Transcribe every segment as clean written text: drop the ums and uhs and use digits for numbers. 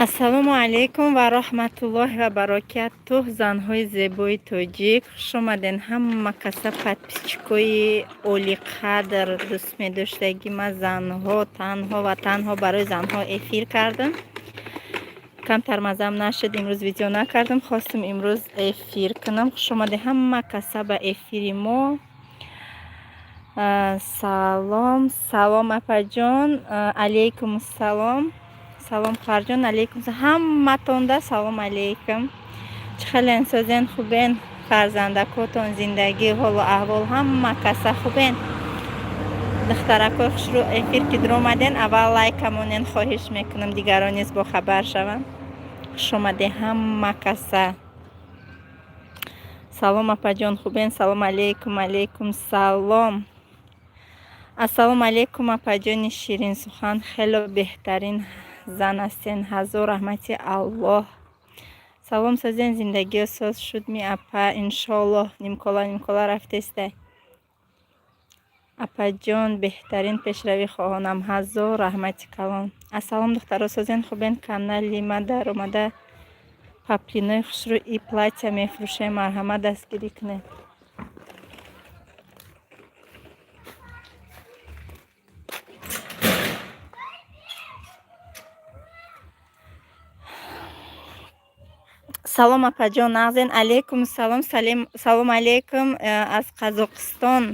Ассалому алайкум ва раҳматуллоҳи ва баракатуҳ. Занҳои зебои тоҷик, хуш омаден ҳама каса, подписчикои олиқадр, дӯстмедоштагӣ. Ма занҳо, танҳо ва танҳо барои занҳо эфир кардам. Камтар мазам нашуд, имрӯз видео накардам, хостам имрӯз эфир кунам. Хуш омадед ҳама каса ба эфири мо. Салом, салом, апаҷон, алейкум салом. Салом, хоҳарҷон, алейкум, ҳаматонда салом алейкум. Чӣ хелен, созен, хубен? Фарзандакотон, зиндагӣ, ҳолу аҳвол, ҳама каса хубен? Духтаракои хушрӯ, эфир ки дуромаден, аввал лайка монен, хоҳиш мекунам, дигарон низ бохабар шаванд. Хуш омадед ҳама каса. Салом, апаҷон, хубен? Салом алейкум, алейкум салом. Ассалому алейкум, апаҷони ширинсухан, хело беҳтарин зан ҳастен, ҳазор раҳмати Аллоҳ. Салом, созен, зиндагиё соз шудми, апа? Иншоаллоҳ, нимкола нимкола рафтестай. Апаҷон, беҳтарин пешравӣ хоҳонам, ҳазор раҳмати калон. Ассалом, духтаро, созен, хубен? Канали ма даромада, паплинои хушрӯ и платья мефурӯшем, марҳамат, дастгирӣ кунед. Салом, апаҷон, нағзен? Алейкум салом, салом алейкум аз Қазоқистон.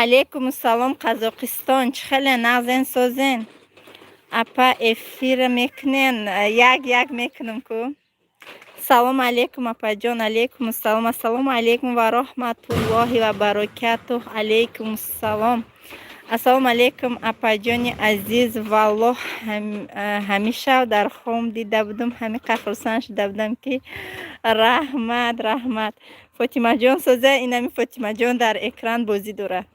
Алейкум салом, Қазоқистон, чӣ хеле, нағзен, созен? Апа, эфира мекунен? Як як мекунам ку. Салом алейкум, апаҷон, алейкум салом. Ассалому алейкум ва раҳматуллоҳи ва баракатуҳ, алейкум салом. Ассалому алейкум, апаҷони азиз. Валлоҳ, ҳамиша дар хом дида будам, ҳамиқа хурсанд шуда будам, ки раҳмат, раҳмат. Фотимаҷон соза? Инами Фотимаҷон дар экран бозӣ дорад.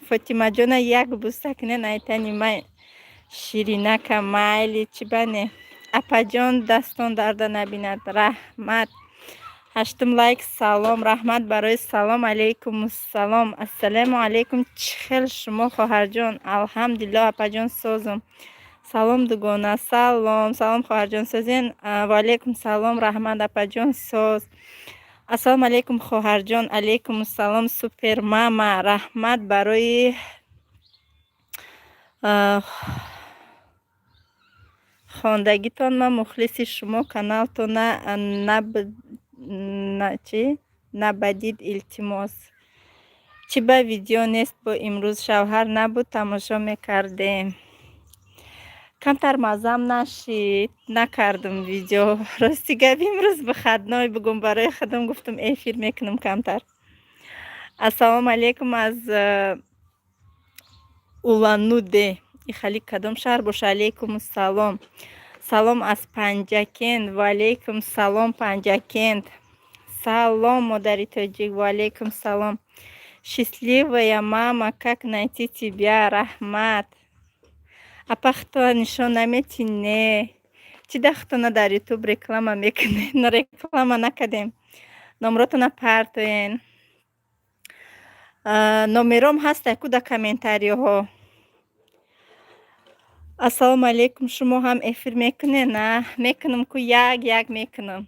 Фотимаҷона як буса кунен, айтани май ширинака, майли, чӣ бане. Апаҷон, дастон дарда набинад, раҳмат. Ҳаштум лайк, салом, раҳмат барои салом, алейкум салом. Ассалому алейкум, чӣ хел шумо, хоҳарҷон? Алҳамдулиллоҳ, апаҷон, созум. Салом, дугона, салом, салом, хоҳарҷон, созен? Ваалейкум салом, раҳмат, апаҷон, соз. Ассалому алейкум, хоҳарҷон, алейкум салом. Супер мама, раҳмат барои хондагитон, ман мухлиси шумо, каналтона чӣ набадид, илтимос. Чӣ ба видео нест бо имрӯз? Шавҳар набуд, тамошо мекардем. Камтар маззам нашид, накардам видео. Рости гап, имрӯз выходной бугум, барои худам гуфтам, эфир мекунам камтар. Ассалому алейкум аз Улануде. Ихали кадом шаҳр боша? Алейкум салом. Салом аз Панҷакент. Ваалейкум салом, Панҷакент. Салом, модари тоҷик. Ваалейкум салом. Счастливая мама, как найти тебя? Раҳмат. Апа, худтона нишон наметӣ? Не. Чӣ да худтона дар Ютуб реклама мекунед? Реклама накардем. Номротона партоен. Номером ҳастай ку дар комментариҳо. Ассалому алейкум, шумо ҳам эфир мекунед? На, мекунам ку, як як мекунам.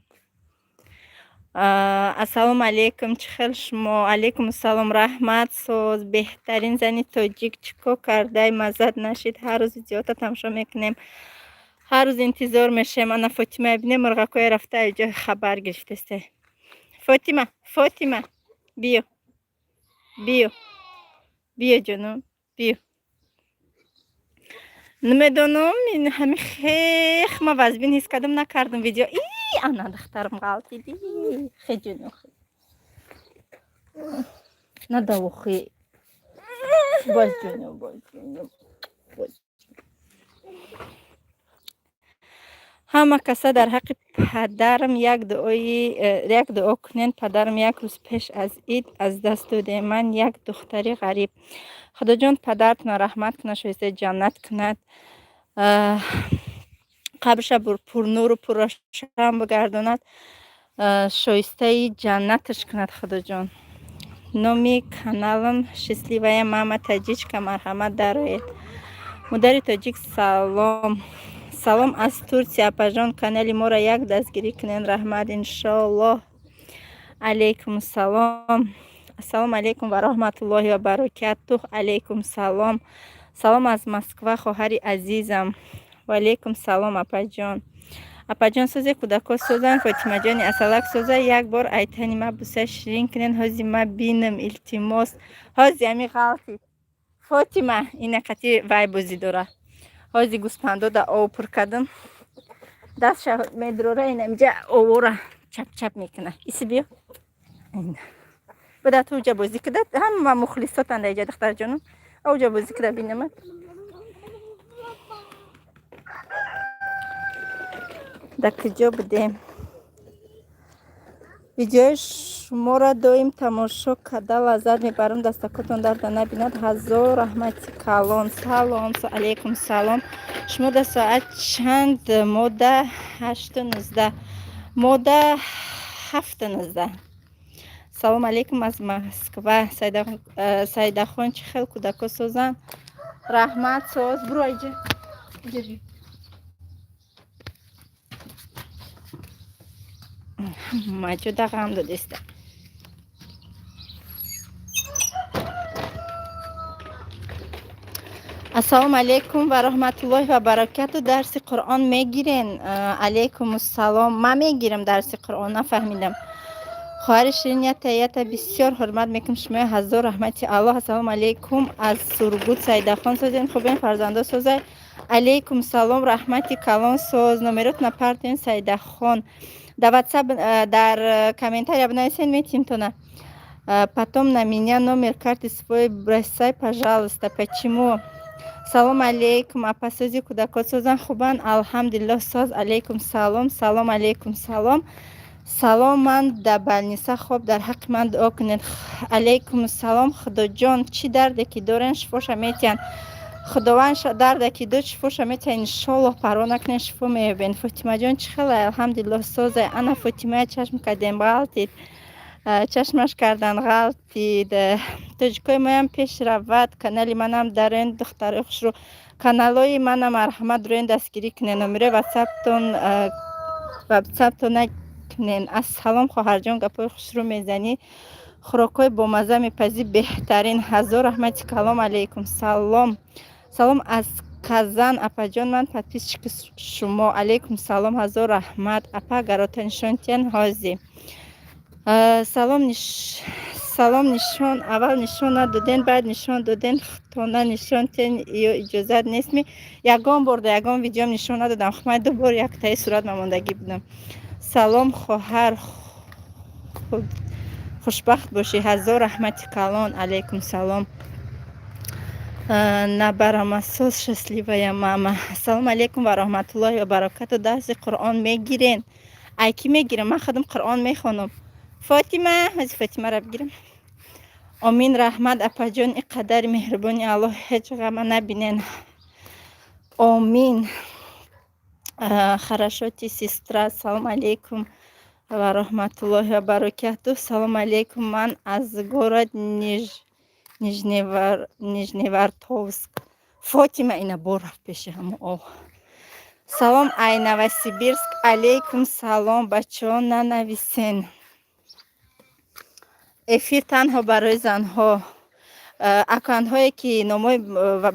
Ассалому алейкум, чӣ хел шумо? Алейкум салом, раҳмат, соз. Беҳтарин зани тоҷик, чӣ кор кардай, маззат нашид? Ҳар рӯз видеота тамошо мекунем. Ҳар рӯз интизор мешавем. Ана Фотима бинем, мурғакое рафта ҷои хабар гирифтаста. Фотима, Фотима, биё. Биё. Биё, ҷонум, биё. Намедонам, ин ҳами хех ма вазбин ҳис кардам, накардам видео. И ана духтарам ғалтиди. Хе, ҷону, хе. Надавохи. Боз, ҷону, боз, ҷону. Боз. Ҳама каса дар ҳаққи падарам як дуои як дуо кунен. Падарам як рӯз пеш аз ид аз даст додем. Ман як духтари ғариб. Худоҷон падаратонро раҳмат кунад, шоистаи ҷаннат кунад. Қабрша пурнуру пуррошан бигардонад, шоистаи ҷаннаташ кунад Худоҷон. Номи каналам Счастливая мама таджичка, марҳамат, дароед. Модари тоҷик, салом. Салом аз Турсия, апаҷон, канали моро як дастгирӣ кунен, раҳмат, иншоаллоҳ. Алейкум салом. Ассалому алайкум ва раҳматуллоҳи ва баракатуҳ. Алейкум салом. Салом аз Москва, хоҳари азизам. Ва алейкум салом, апаҷон. Апаҷон, созе, кӯдако созанд, Фотимаҷони асалак соза, як бор айтани ма буса ширин кунен, ҳози ма бинам, илтимос. Ҳози ами ғалти Фотима ина қати вай бозӣ дора. Ҳози гӯспандода об пур кардам, дастша медрора, ина инҷа овора чап-чап мекуна. Иси, биё, буда ту уҷа бозӣ куда, ҳама мухлисотанда иҷа, духтарҷонум, уҷа бозӣ куда, бинамад. Дар куҷо будем? Видеои шуморо доим тамошо карда лаззат мебарам, дастакотон дарда набинад, ҳазор раҳмати калон. Салом, алейкум салом. Шумо дар соат чанд? Мода 8:19, мода 7:19. Салом алейкум аз Москва, Саидахон, чӣ хел, кӯдако созанд? Раҳмат, соз. Буро иҷа, иҷа. Маҷуда ғам додиста. Ассалому алайкум ва раҳматуллоҳи ва баракату. Дарси Қуръон мегирен? Алейкум ассалом. Ман мегирам дарси Қуръон, нафаҳмидам. Хоҳари ширин, ята ята бисёр ҳурмат мекунам шумои, ҳазор раҳмати Аллоҳ. Ассалому алайкум аз Сургут, Саидахон, созен, хубен, фарзандо созай? Алейкум салом, раҳмати калон, соз. Номеротна партен, Саидахон, дар Ватсап, дар комментария бинависен, метимтона. Потом на меня номер карты свой бросай, пожалуйста. Почему? Салом алейкум, апасози, кӯдако созан, хубанд? Алҳамдулиллоҳ, соз. Алейкум салом. Салом алейкум, салом, салом. Ман дар больница хоб, дар ҳаққи ман дуо кунед. Алейкум салом. Худоҷон, чӣ дарде ки дорен, шифоша метиҳанд. Худованд дарде ки дод, шифоша метиҳад, иншоллоҳ. Парво накунед, шифо меёбед. Фотимаҷон, чӣ хелай? Алҳамдулиллоҳ, созай. Ана Фотимая чашм кардем, ғалтид, чашмаш кардан, ғалтид. Тоҷикои моям пеш равад, канали манам дароен, духтарои хушрӯ, каналҳои мана марҳамат, рӯен дастгирӣ кунед. Номерои ватсаптон накунен. Ассалом, хоҳарҷон, гапҳои хушрӯ мезанӣ, хӯрокҳои бомазза мепазӣ, беҳтарин, ҳазор раҳмати калом. Алейкум салом. Салом аз Казан, апаҷон, ман подписчики шумо. Алейкум салом, ҳазор раҳмат, апа. Гарота нишон тиҳен ҳози. Салом, салом. Нишон аввал нишон надоден, баъд нишон доден, тона нишон тиҳен ё иҷозат нестми? Ягон бор дар ягон видеом нишон надодам. Ман ду бор яктаи сурат мамондагӣ будам. Салом, хоҳар, хушбахт бошӣ, ҳазор раҳмати калон. Алейкум салом. Набарамасоз, счастливая мама. Ассалому алайкум ва раҳматуллоҳи ва баракату. Дарси Қуръон мегирен? Ай кӣ мегирам? Ман худам Қуръон мехонам. Фотима, ҳози Фотимаро бигирам. Омин, раҳмат, апаҷон, и қадари меҳрубони Аллоҳ, ҳеҷ ғама набинен. Омин. Хорошо ты, сестра. Салом алейкум ва раҳматуллоҳи ва баракату. Салом алейкум, ман аз город Нижневартовск. Фотима ина бор рафт пеши ҳамо об. Салом ай Новосибирск. Алейкум салом. Бачаҳо, нанависен. Эфир танҳо барои занҳо. Аккаунтҳое ки номҳои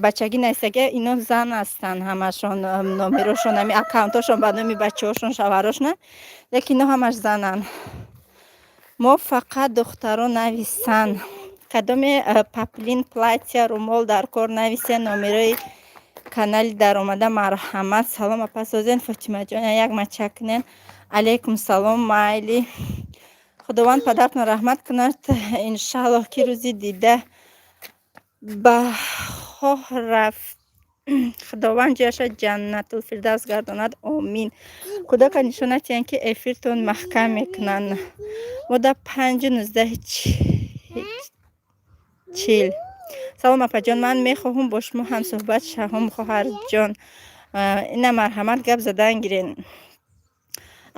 бачагӣ нависага, ино зан ҳастанд ҳамашон, номерошон, ҳами аккаунтҳошон ба номи бачаҳошон, шавҳарошона, лекин ино ҳамаш зананд. Мо фақат духтаро нависанд. Кадоме поплин, платья, румол дар кор, нависен номерои канали даромада, марҳамат. Салом, апа, созен? Фотимаҷон, як мача кунен. Алейкум салом, майли. Худованд падаратон раҳмат кунад, иншааллоҳ, ки рӯзи дида ба хоҳ рафт. Худованд ҷояша Ҷаннатулфирдавс гардонад, омин. Кӯдака нишон натиҳанд, ки эфиртон маҳкам мекунанд. Мода 5:19:40. Салом, апаҷон, ман мехоҳам бо шумо ҳамсӯҳбат шавам, хоҳарҷон. Ина марҳамат, гап задан гирен.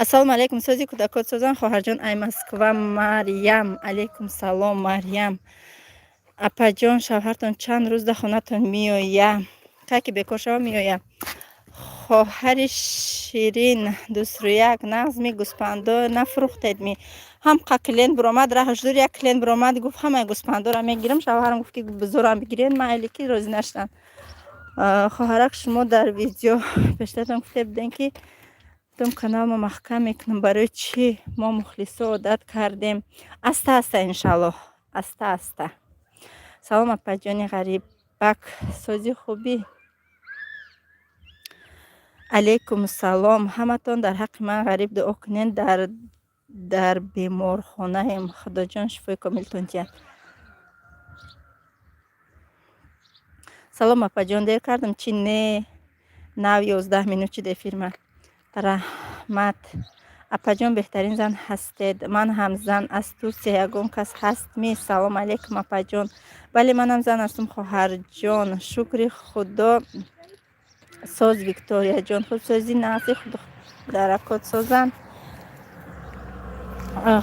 Ассалому алайкум, сози, кӯдакот созан, хоҳарҷон, ай Москва Марьям. Алейкум салом, Марьям. Апаҷон, шавҳартон чанд рӯз дар хонатон меоя? Кай ки бекор шава, меоя. Хоҳари ширин, дӯстрӯяк, нағзми? Гӯспандо нафурӯхтед ми? Ҳам қа клиент биромад, раҳаш дур, як клиент биромад, гуфт: «Ҳамаи гӯспандоро мегирам». Шавҳарам гуфт, ки бузурам бигирен, майли, ки розӣ нашуданд. Хоҳарак, шумо дар видео пештартон гуфта будем, ки дум каналмо маҳкам мекунам. Барои чӣ? Мо мухлисо одат кардем. Аста аста, иншаллоҳ, аста аста. Салом, апаҷони ғарибак, сози, хубӣ? Алайкум салом. Ҳаматон дар ҳаққи ман ғариб дуо кунед, дар беморхонаем. Худоҷон шифои комилтон диҳад. Салом, апаҷон, дер кардам чи? Не, нав 11 минут шуд эфирма. Раҳмат, апаҷон, беҳтарин зан ҳастед. Ман ҳам зан, аз Турсия. Ягон кас ҳаст ми? Салом алейкум, апаҷон. Бале, манам зан ҳастам, хоҳарҷон. Шукри Худо, соз. Викторияҷон, хубсозӣ, нағзи, даракот созанд.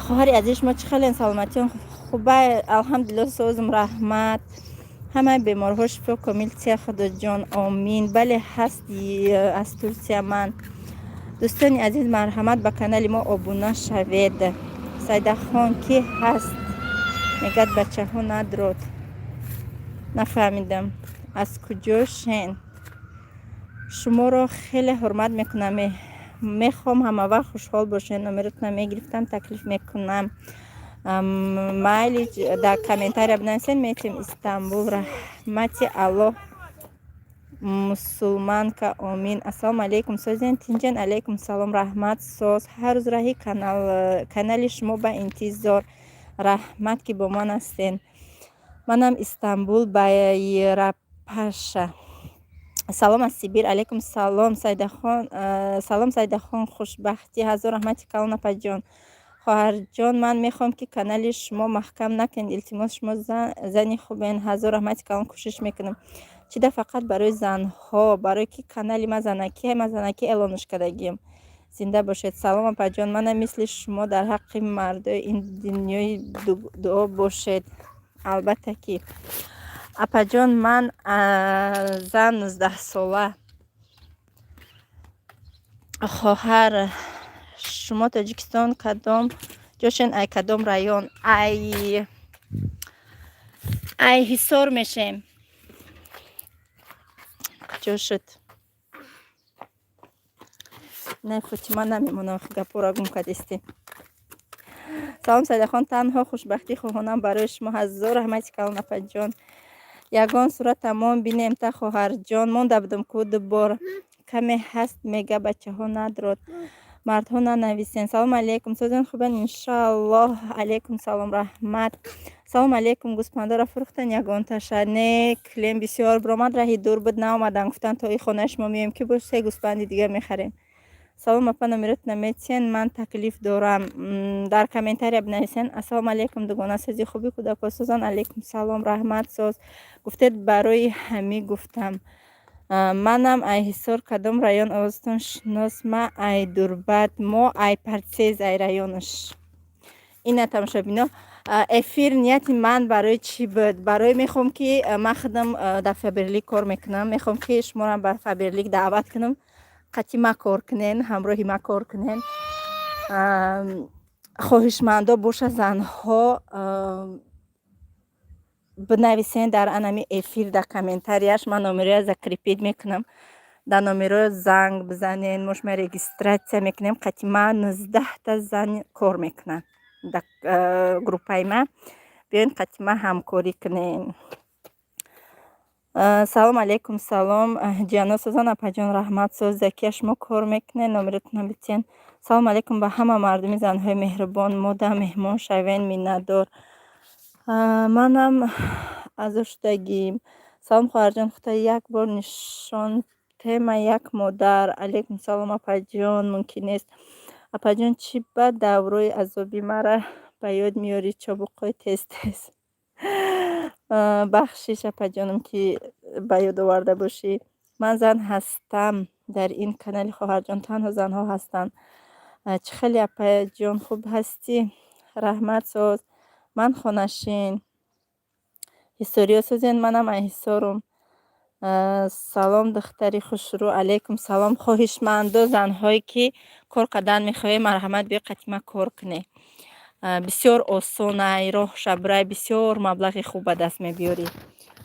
Хоҳари азиз, шумо чӣ хелен? Саломатиён хуба? Алҳамдулилло, созм, раҳмат. Ҳамаи беморҳо шифо комил тия, Худоҷон, омин. Бале, ҳаст, аз Турсия ман. Дӯстони азиз, марҳамат, ба канали мо обуна шавед. Сайдахон, ки ҳаст, мегӯяд: «Бачаҳо надрод». Нафаҳмидам, аз куҷо шен. Шуморо хеле ҳурмат мекунам, мехоҳам ҳамавақт хушҳол бошед. Номеротона мегирифтам, таклиф мекунам. Майли, дар комментария бинависед, метем. Истанбул. Раҳмати Аллоҳ, мусулманка, омин. Ассалому алайкум, созен, тинҷен? Алайкум салом, раҳмат, соз. Ҳар рӯз раҳи канали шумо ба интизор. Раҳмат, ки бо ман ҳастен. Манам Истанбул, Байрапаша. Салом аз Сибир. Алайкум салом, Сайдахон. Салом, Сайдахон, хушбахтӣ. Ҳазор раҳмати калон, апаҷон. Хоҳарҷон, ман мехоҳам, ки канали шумо маҳкам накунед, илтимос. Шумо зани хубен. Ҳазор раҳмати калон, кӯшиш мекунам. Чида фақат барои занҳо? Барое ки канали ма занакӣ, ма занакӣ эълонш кардагием. Зинда бошед. Салом, апаҷон, манам мисли шумо, дар ҳаққи мардои ин дунёи дуо бошед. Албатта ки, апаҷон. Ман зан, 19-сола. Хоҳар, шумо Тоҷикистон кадом ҷошен, ай кадом район? Ай Ҳисор мешем. Куҷо шуд? Не, Фотима намемонам, гапҳоро гум кардистӣ. Салом, Сайдахон, танҳо хушбахтӣ хоҳонам барои шумо. Ҳазор раҳмати калон, апаҷон. Ягон суратамон бинем та, хоҳарҷон. Монда будам ку дубор. Каме ҳаст, мега: «Бачаҳо надрод, мардҳо нанависен». Салому алейкум, созен, хубен? Иншааллоҳ. Алейкум салом, раҳмат. Салому алейкум. Гӯспандоро фурӯхтан ягонташа? Не, клиент бисёр биромад, раҳи дур буд, наомадан. Гуфтанд, то и хонаи шумо меоем, ки бош се гӯспанди дига мехарем. Салом, апа, номеротона метиҳен? Ман таклиф дорам. Дар комментария бинависен. Ассалому алейкум, дугона, сози, хуби? Кӯдако созан? Алейкум салом, раҳмат, соз. Гуфтед, барои ҳамӣ гуфтам. Манам ай Ҳисор, кадом район? Овозатон шинос. Ма ай Дурбат, мо ай Партсез, ай районаш. Ина, тамошобино, эфир нияти ман барои чӣ буд? Барои мехоҳам, ки ман худам дар Фаберлик кор мекунам, мехоҳам, ки шуморо ба Фаберлик даъват кунам, қати ма кор кунен, ҳамроҳи ма кор кунен. Хоҳишмандо боша, занҳо, бинависен дар анами эфир, дар комментарияш ман номероя закрепить мекунам. Дар номеро занг бизанен, мо шумо регистрация мекунем. Қати ма 19-та зан кор мекунанд дар группаи ма. Биёен, қати ма ҳамкорӣ кунем. Салом алейкум. Салом, ҷиано, созан, апаҷон? Раҳмат, соз. Закия, шумо кор мекунед? Номеротона битиҳен. Салом алейкум ба ҳама мардуми занҳои меҳрубон. Мода меҳмон шавен, миннатдор. Манам азо шудагим. Салом, хоҳарҷон, худо як бор нишон тема як модар. Алейкум салом, апаҷон. Мумкин нест. Апаҷон, чӣ ба даврои азоби мара ба ёд меорӣ? Чобуқҳои тез тез. Бахшиш, апаҷонам, ки ба ёд оварда бошӣ. Ман зан ҳастам. Дар ин канали хоҳарҷон танҳо занҳо ҳастанд. Чӣ хеле, апаҷон, хуб ҳастӣ? Раҳмат, соз. Ман хонашин. Ҳисориё созен? Манам ай Ҳисорум. Салом, духтари хушрӯ. Алайкум салом. Хоҳишмандо, занҳое ки кор кардан мехоҳед, марҳамат, биё қатима кор кунед. Бисёр осонай, роҳ шабрай, бисёр маблағи хуб ба даст мебиёрӣ.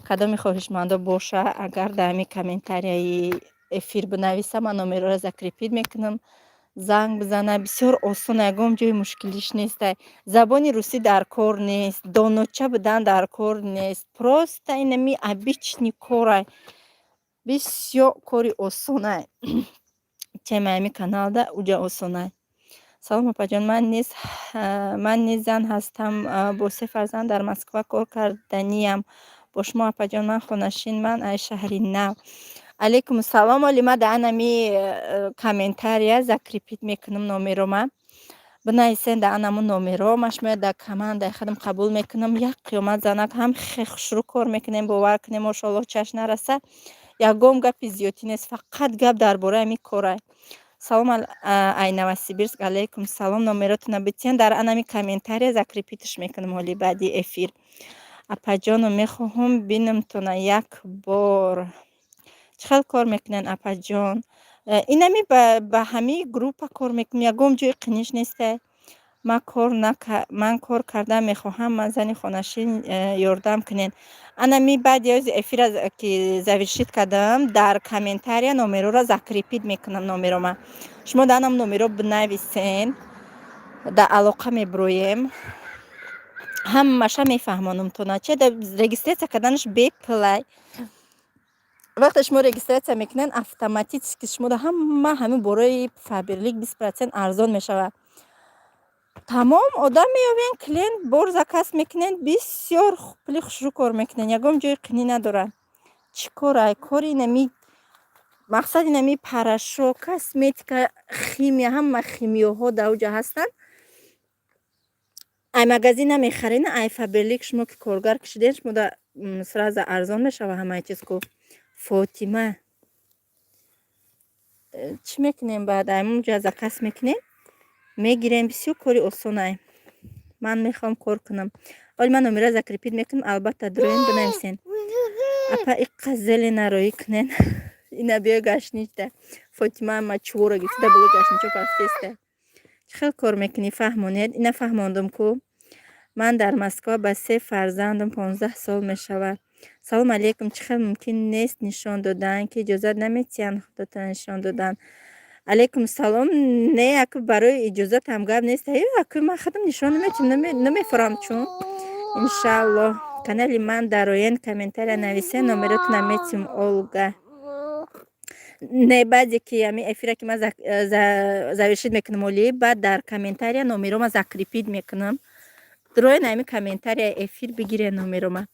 Кадоми хоҳишмандо боша, агар дар ҳамин комментарияи эфир бинависа, ман номерҳоро закрепить мекунам, занг бизана. Бисёр осон, ягон ҷои мушкилиш нестай. Забони русӣ дар кор нест, доноча будан дар кор нест, просто инами обычный корай, бисёр кори осонай. Темаи ҳамин каналда уҷа осонай. Салом, апаҷон, ман низ зан ҳастам бо се фарзанд, дар Москва кор карданиям бо шумо, апаҷон. Ман хонашин, ман аз шаҳри Нав. Алайкум салом. Оли ма дар анами комментария закрепить мекунам номерома. Бинависен дар анамун номеро, ман шумоя дар командаи худам қабул мекунам. Як қиёмат занак ҳам хе хушрӯ кор мекунем, бовар кунем, мошоаллоҳ, чашм нараса. Ягон гапи зиёдтӣ нест, фақат гап дар бораи ҳамин корай. Салом ай Новосибирск. Алайкум салом. Номеротона битиҳен, дар анами комментария закрепить ш мекунам ҳоли баъди эфир. Апаҷоно, мехоҳам бинамтона як бор. Чӣ хел кор мекунен, апаҷон? Инами ба ҳамаи группа кор мекунем, ягон ҷои қиниш нестай. Ман кор кардан мехоҳам, ман зани хонашин, ёрдам кунед. Анами баъди ози эфира ки завершить кардам, дар комментария номерҳоро закрепить мекунам. Номерома шумо дар анам номерҳо бинависен, дар алоқа мебироем, ҳамаша мефаҳмонумтона. Че регистрация карданаш бепулай. Вақте шумо регистрация мекунед, автоматически шумо ҳама ҳамин бораи Фаберлик 20% арзон мешавад. Тамом, одам меёбен, клиент бор заказ мекунед, бисёр пули хушрӯ кор мекунед, ягон ҷои қинӣ надорад. Чӣ корай? Кори инами мақсад инами порошок, косметика, химия, ҳама химиёҳо дар оҷа ҳастанд. Ай магазин намехаред, ай Фаберлик шумо ки коргар кишидед, шумо сразу арзон мешава ҳамаи чиз ку. Фотима, чӣ мекунем баъд? Аймонҷа заказ мекунем, мегирем, бисёр кори осонай. Ман мехоҳам кор кунам. Оли ман номера закрепить мекунам, албатта, дуроен, бинависен. Апа, иққа зелена роӣ кунен. Ина биё, гашничда. Фотима ма чувора гирифта боло гашничо пафтеста. Чӣ хел кор мекунӣ, фаҳмонед? Ина фаҳмондум ку. Ман дар Москва ба се фарзандам, 15 сол мешавад. Салом алейкум. Чӣ хел мумкин нест нишон додан, ки иҷозат наметиҳанд худотон нишон додан? Алейкум салом. Не, аку барои иҷозатам гап нест. Аку ман худам нишон наметиҳам, намефурам, чун иншааллоҳ канали ман дароен, комментария нависен, номеротона метиҳам. Олга, не, баъде ки ҳамин эфира ки ман завершить мекунам оли, баъд дар комментария номерома закрепить мекунам. Дуроен, ҳамин комментария эфир бигирен номерома.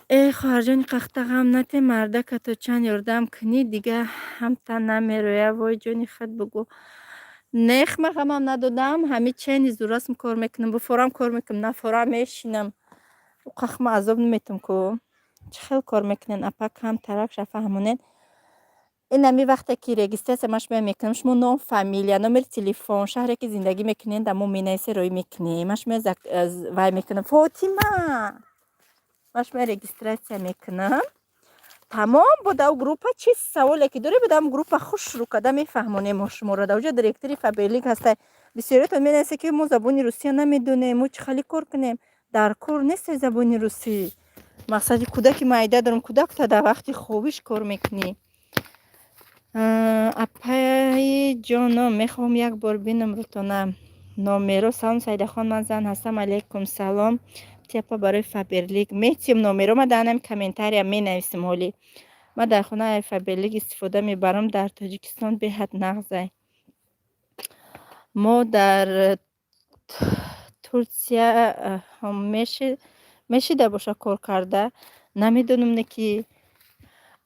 Э, хоҳарҷони, қахта ғам нате, мардака то чанд ёрдам кунӣ, дига ҳамта намероя. Вой, ҷони худ бугӯ. Нех, ман ғамам надодам, ҳами чени зурасм кор мекунам, буфорам кор мекунам, нафорам мешинам. Қахма азоб наметам ку. Чӣ хел кор мекунен, апа, кам таракша фаҳмонед. Ин ҳами вақте ки регистрация ман шумо мекунам, шумо ном, фамилия, номери телефон, шаҳре ки зиндагӣ мекунед, дар мо менависе, роӣ мекунем. Ман шумо вай мекунам. Фотима, ман шумо регистрация мекунам. Тамом, бо дар группа чӣ саволе ки доред, бо дар группа хушрӯ карда мефаҳмонем мо шуморо. Дар оҷа директори Фаберлик ҳастай. Бисёриятон менависед, ки мо забони русия намедонем, мо чӣ хали кор кунем? Дар кор несте забони русӣ. Мақсади кӯдаки майда дорам, кӯдакта дар вақти хобиш кор мекунӣ. Апаи ҷоно, мехоҳам як бор бинам рӯтона. Номеро. Салом, Саидахон, ман зан ҳастам. Алейкум салом. Тепа барои Фаберлик метиҳам номеро, ман дар ҳамин комментария менависем ҳолӣ. Ман дар хонаи Фаберлик истифода мебарам, дар Тоҷикистон беҳад нағзай. Мо дар Турсия мешида боша кор карда, намедонам, не ки.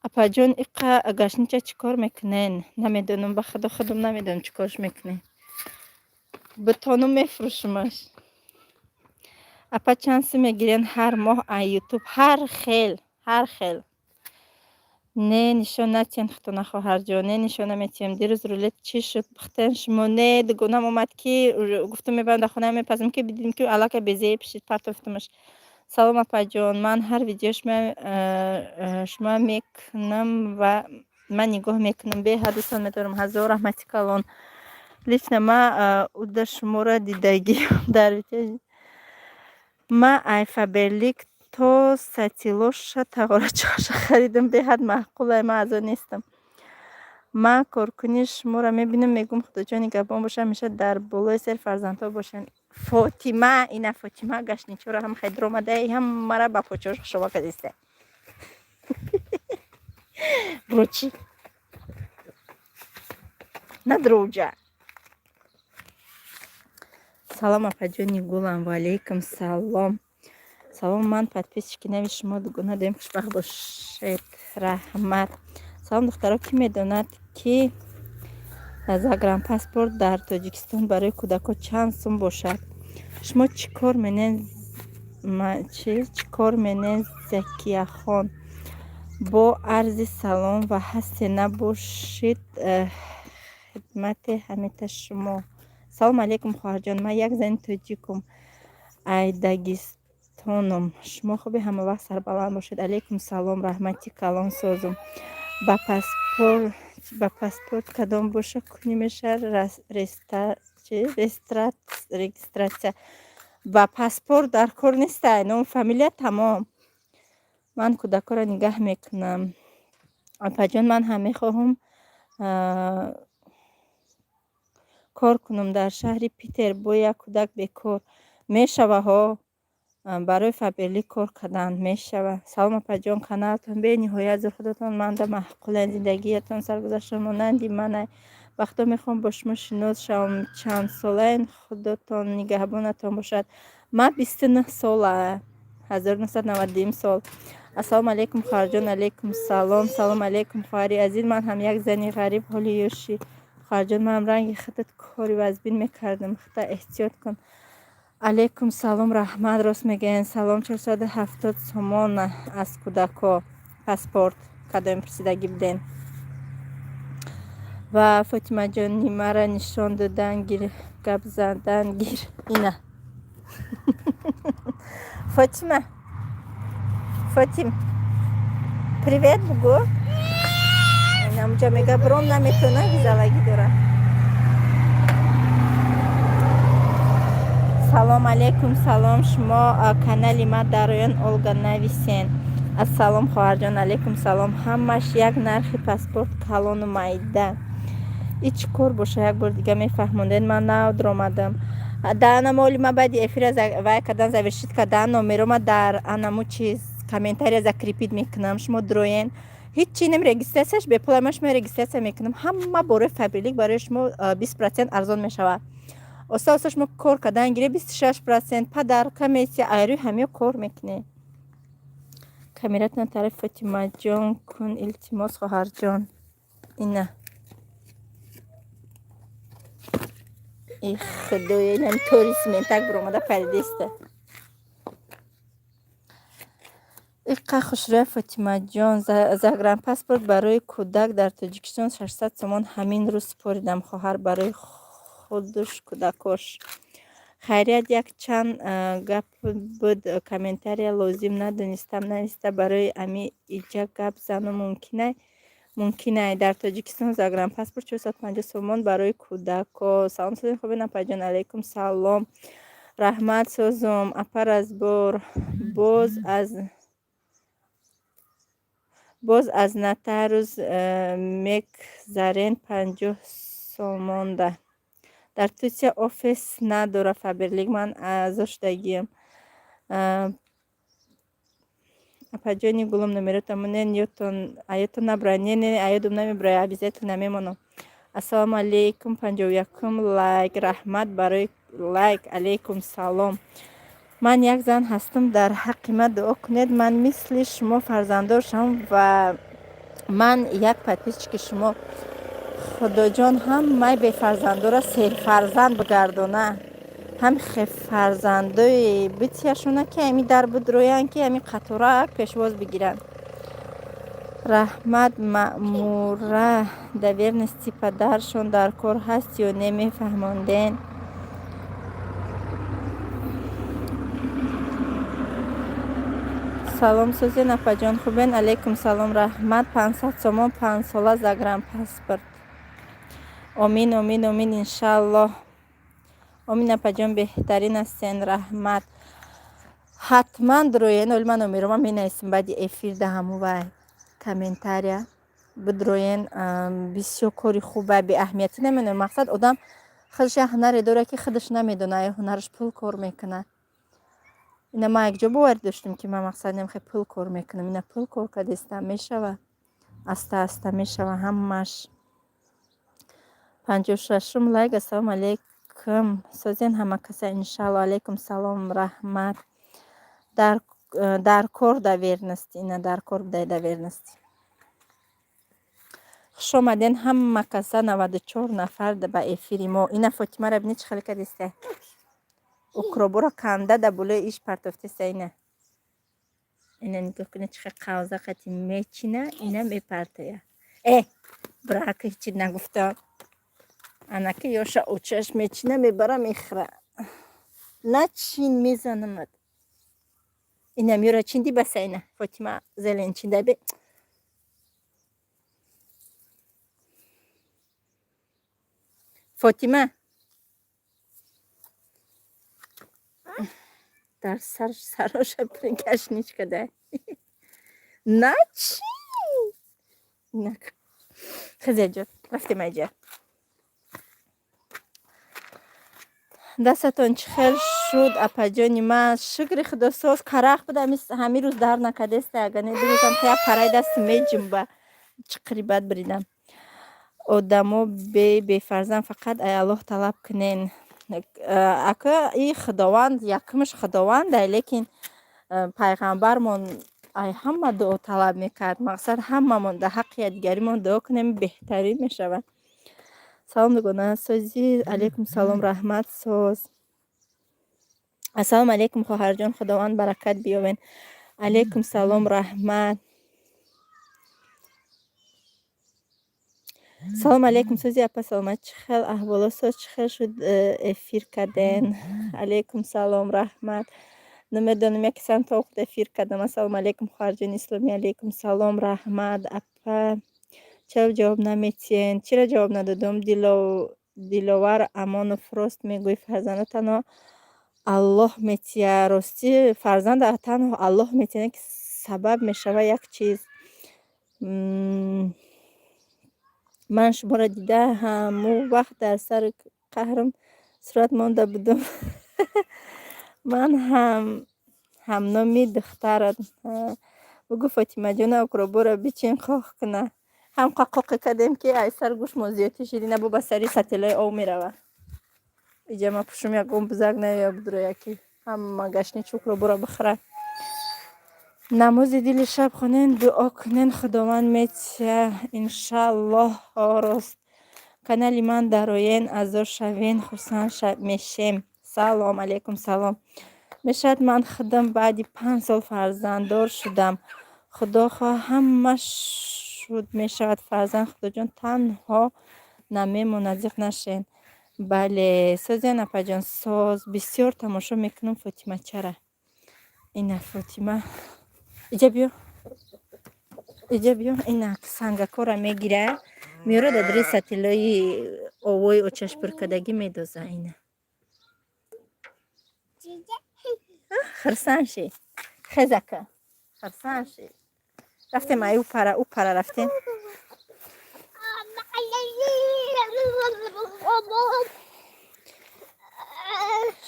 Апаҷон, иқа гашнича чӣ кор мекунен? Намедонам, ба худо, худам намедонам, чӣ корш мекунем. Битонум, мефурӯшумаш. Апа, чанд сум мегирен ҳар моҳ аз Ютуб? Ҳар хел, ҳар хел. Не, нишон натиҳен худтона, хоҳарҷон, не, нишон наметиҳем. Дирӯз рулет чӣ шуд, пухтен шумо? Не, дугонам омад, ки гуфтам, мебарам, дар хонаам мепазам, ки бидидем, ки аллакай безеи пишид, партофтамаш. Салом, апаҷон, ман ҳар видео шумо мекунам ва ман нигоҳ мекунам, беҳад дӯстон медорам. Ҳазор раҳмати калон. Лично ма уда шуморо дидагиам дар видео. Ма ай Фаберлик то сатилоша тағорачаша харидам, беҳад маъқулай, ман аз он нестам. Ман коркунии шуморо мебинам, мегӯм Худоҷон нигаҳбон боша, ҳамеша дар болои сари фарзандҳо бошанд. Фотима, ина Фотима гаштничора ҳам хай дуромадаи, ҳамара ба почош хушоба кардиста. Брочи. Надроҷа. Салом, апаҷони гулам, ва алейкум салом. Салом, ман подписчики нави шумо, дугона доим хушбахт бошед. Раҳмат. Салом, духтаро, кӣ медонад, ки загранпаспорт дар Тоҷикистон барои кӯдакҳо чанд сум бошад? Шумо чӣ кор менен, чӣ кор менен, Закияхон? Бо арзи салом ва ҳасте набошид, хидмати ҳамита шумо. Салом алейкум, хоҳарҷон, ман як зани тоҷикум, айдагистонум. Шумо хуби, ҳамавақт сарбаланд бошед. Алейкум салом, раҳмати калон, созум. Ба паспорт кадом боша кунӣ мешавад регистрация? Ба паспорт дар кор нестай, ному фамилия тамом. Ман кӯдакҳоро нигаҳ мекунам. Апаҷон, ман ҳам мехоҳам кор кунам дар шаҳри Питер, бо як кӯдак бекор. Мешава ҳо, барои Фаберлик кор кардан мешава. Салом, апаҷон, каналтон бениҳоят зур, худотон манда маъқулай, зиндагиятон саргузаштон монанди манай. Ба Худо мехоҳам бо шумо шинос шавам. Чандсолаен? Худотон нигаҳбонатон бошад. Ман 29 сола, 1992 сол. Ассалому алайкум, хоҳарҷон. Алайкум салом. Салом алайкум, хоҳари азиз, ман ҳам як зани ғариб, ҳоли ёшӣ. Хоҳарҷон, манам ранги худат кори вазбин мекардам, худта эҳтиёт кун. Алайкум салом, раҳмат, рост мегӯянд. Салом, 470 сомон аз кӯдакҳо паспорт, кадоем пурсидагӣ будем. Ва Фотимаҷон, нимара нишон додан гир, гап задан гир. Ина Фотима, Фотим, привет бугӯ. Инамҷа мега, бром наметона, гизалагӣ дора. Салом алейкум, салом, шумо канали ма дароян Олга нависен. Ассалом, хоҳарҷон, алейкум салом. Ҳамаш як нархи паспорт, калону майда. И чӣ кор боша, як бор дига мефаҳмондед, ман нав дуромадам. Даанамоли ма баъди эфира вай кардан, завершить кардан, номерома дар анаму чиз комментария закрепить мекунам, шумо дуроен. Ҳичи нем, регистрацияш бепула, ман шумо регистрация мекунам, ҳама бораи Фаберлик барои шумо 20% арзон мешавад. Оста оста шумо кор кардан гире, 26% подарка месия, айрӯи ҳамиё кор мекунед. Камератона тарафи Фотимаҷон кун, илтимос, хоҳарҷон. Ина и худоё, инами тори симентак биромада паридеста. Иқа хушрӯя Фотимаҷон, загранпаспорт барои кӯдак дар Тоҷикистон 600 сомон, ҳамин рӯз супоридам, хоҳар барои худуш кӯдакош. Хайрият, як чанд гап буд, комментария лозим надонистам нависта, барои ами иҷа гап зану мумкинай. Дар Тоҷикистон загранпаспорт 450 сомон барои кӯдако. Салом, салом, хубен, апаҷон? Алайкум салом, раҳмат, созум. Апа, разбор боз аз нотариус мегзарен, 50 сомонда. Дар Турсия офис надора Фаберлик, ман аъзо шудагиам. Апаҷони гулум, номеротон монен, аётон набурад. Не, не, аёдум намебурад, обязательно мемонам. Ассалому алейкум, 51-ум лайк, раҳмат барои лайк. Алейкум салом. Ман як зан ҳастам, дар ҳаққи ман дуо кунед, ман мисли шумо фарзанддор шавам ва ман як подписчики шумо. Худоҷон ҳамаи бефарзандора серфарзанд бигардона, ҳам фарзандои битияшона, ки ами дар будроянд, ки ами қаторак пешвоз бигиранд. Раҳмат. Маъмура доверенности падаршон дар кор ҳаст ё не, мефаҳмонден? Салом, созен, апаҷон, хубен? Алейкум салом, раҳмат. 500 сомон 5 сола загранпаспорт. Омин, омин, омин, иншааллоҳ, омин. Апаҷон, беҳтарин ҳастен, раҳмат. Ҳатман дуроен, оли ман номерома менависем баъди эфир да ҳаму вай комментария бидроен. Бисёр кори хуба, беаҳамиятӣ намедонам. Мақсад, одам худаш як ҳунаре дорад, ки худаш намедонад, ё ҳунараш пул кор мекунад. Ина ман якҷо боварӣ доштам, ки ман, мақсад, немхе пул кор мекунам. Ина пул кор кардистам, мешава, аста аста мешава ҳамааш. 56-ум лайк. Ассалому алайкум, созен ҳама каса, иншаалло. Алайкум салом, раҳмат. Дар кор доверенность, ина дар кор будай доверенность. Хуш омаден ҳама каса, 94 нафар ба эфири мо. Ина Фотимара бини, чӣ хеле кардиста, укроборо канда да болои иш партофтеста. Ина, ина нигоҳ кунед, чӣ хел қавза қати мечина, ина мепартоя. Э, брака, ҳечи нагуфтам. Анаки ёша очаш мечина, мебара, мехӯра. Начин, мезанамад. Ина меёра, чинди, баса. Ина Фотима зелень чинда бе. Фотима дар сар сароша гашнич када. Начин, хизаҷо рафтем, айҷа. Дастатон чӣ хел шуд, апаҷони ман? Шукри Худо, соз. Карах буда, ҳамин рӯз дар накардеста, агар не, дурӯзам як параи дасту меҷумба, чиқири бад бридам. Одамо бефарзанд, фақат ай Аллоҳ талаб кунен. Ака, и Худованд якумаш Худованда, лекин пайғамбармон ай ҳама дуо талаб мекард. Мақсад, ҳамамон дар ҳаққи якдигаримон дуо кунем, беҳтарин мешавад. Салом, дугона, созӣ? Алайкум салом, раҳмат, соз. Ассалому алайкум, хоҳарҷон, Худованд баракат биёвен. Алайкум салом, раҳмат. Салому алайкум, сози, апа, саломат? Чӣ хел аҳволо, соз? Чӣ хел шуд, эфир карден? Алайкум салом, раҳмат. Намедонам, яке самта охт эфир кардам. Ассалому алайкум, хоҳарҷони исломӣ. Алайкум салом, раҳмат. Апа, чаро ҷавоб наметиҳен? Чиро ҷавоб надодум? Диловар Амонов, рост мегӯӣ, фарзанда танҳо Аллоҳ метиҳад. Ростӣ, фарзанда танҳо Аллоҳ метиҳад, ки сабаб мешавад як чиз. Ман шуморо дида, ҳамун вақт дар сари қаҳрам сурат монда будум. Ман ҳам ҳамноми духтарат. Бугӯ, Фотимаҷона, укроборо бичин, қоқ куна. Ҳам қоқе кардем, ки ай сар гӯшмо зиёдтӣ шид. Ина бо ба сари сателои ов мерава. Иҷа ма пушум, ягон бузак наёя, будро, яки ҳама гашни чукроборо бихӯра. Намози дили шаб хонен, дуо кунен, Худованд метиҳа, иншааллоҳ. Рост, канали ман дароен, аъзо шавен, хурсанд мешем. Салом алейкум, салом. Мешавад, ман худам баъди 5 сол фарзанддор шудам. Худо хоҳ, ҳама шуд, мешавад фарзанд. Худоҷон танҳо намемонад, зиқ нашен. Бале, созен, апаҷон, соз. Бисёр тамошо мекунам Фотимачара. Ина Фотима, иҷа биё, иҷа биё. Ина сангакора мегира, меёра, дар дари сатилои овои очашпуркардагӣ медоза. Ина хирсан ши, хезака, хирсан ши. Рафтем ай ӯ пара, ӯ пара рафтем.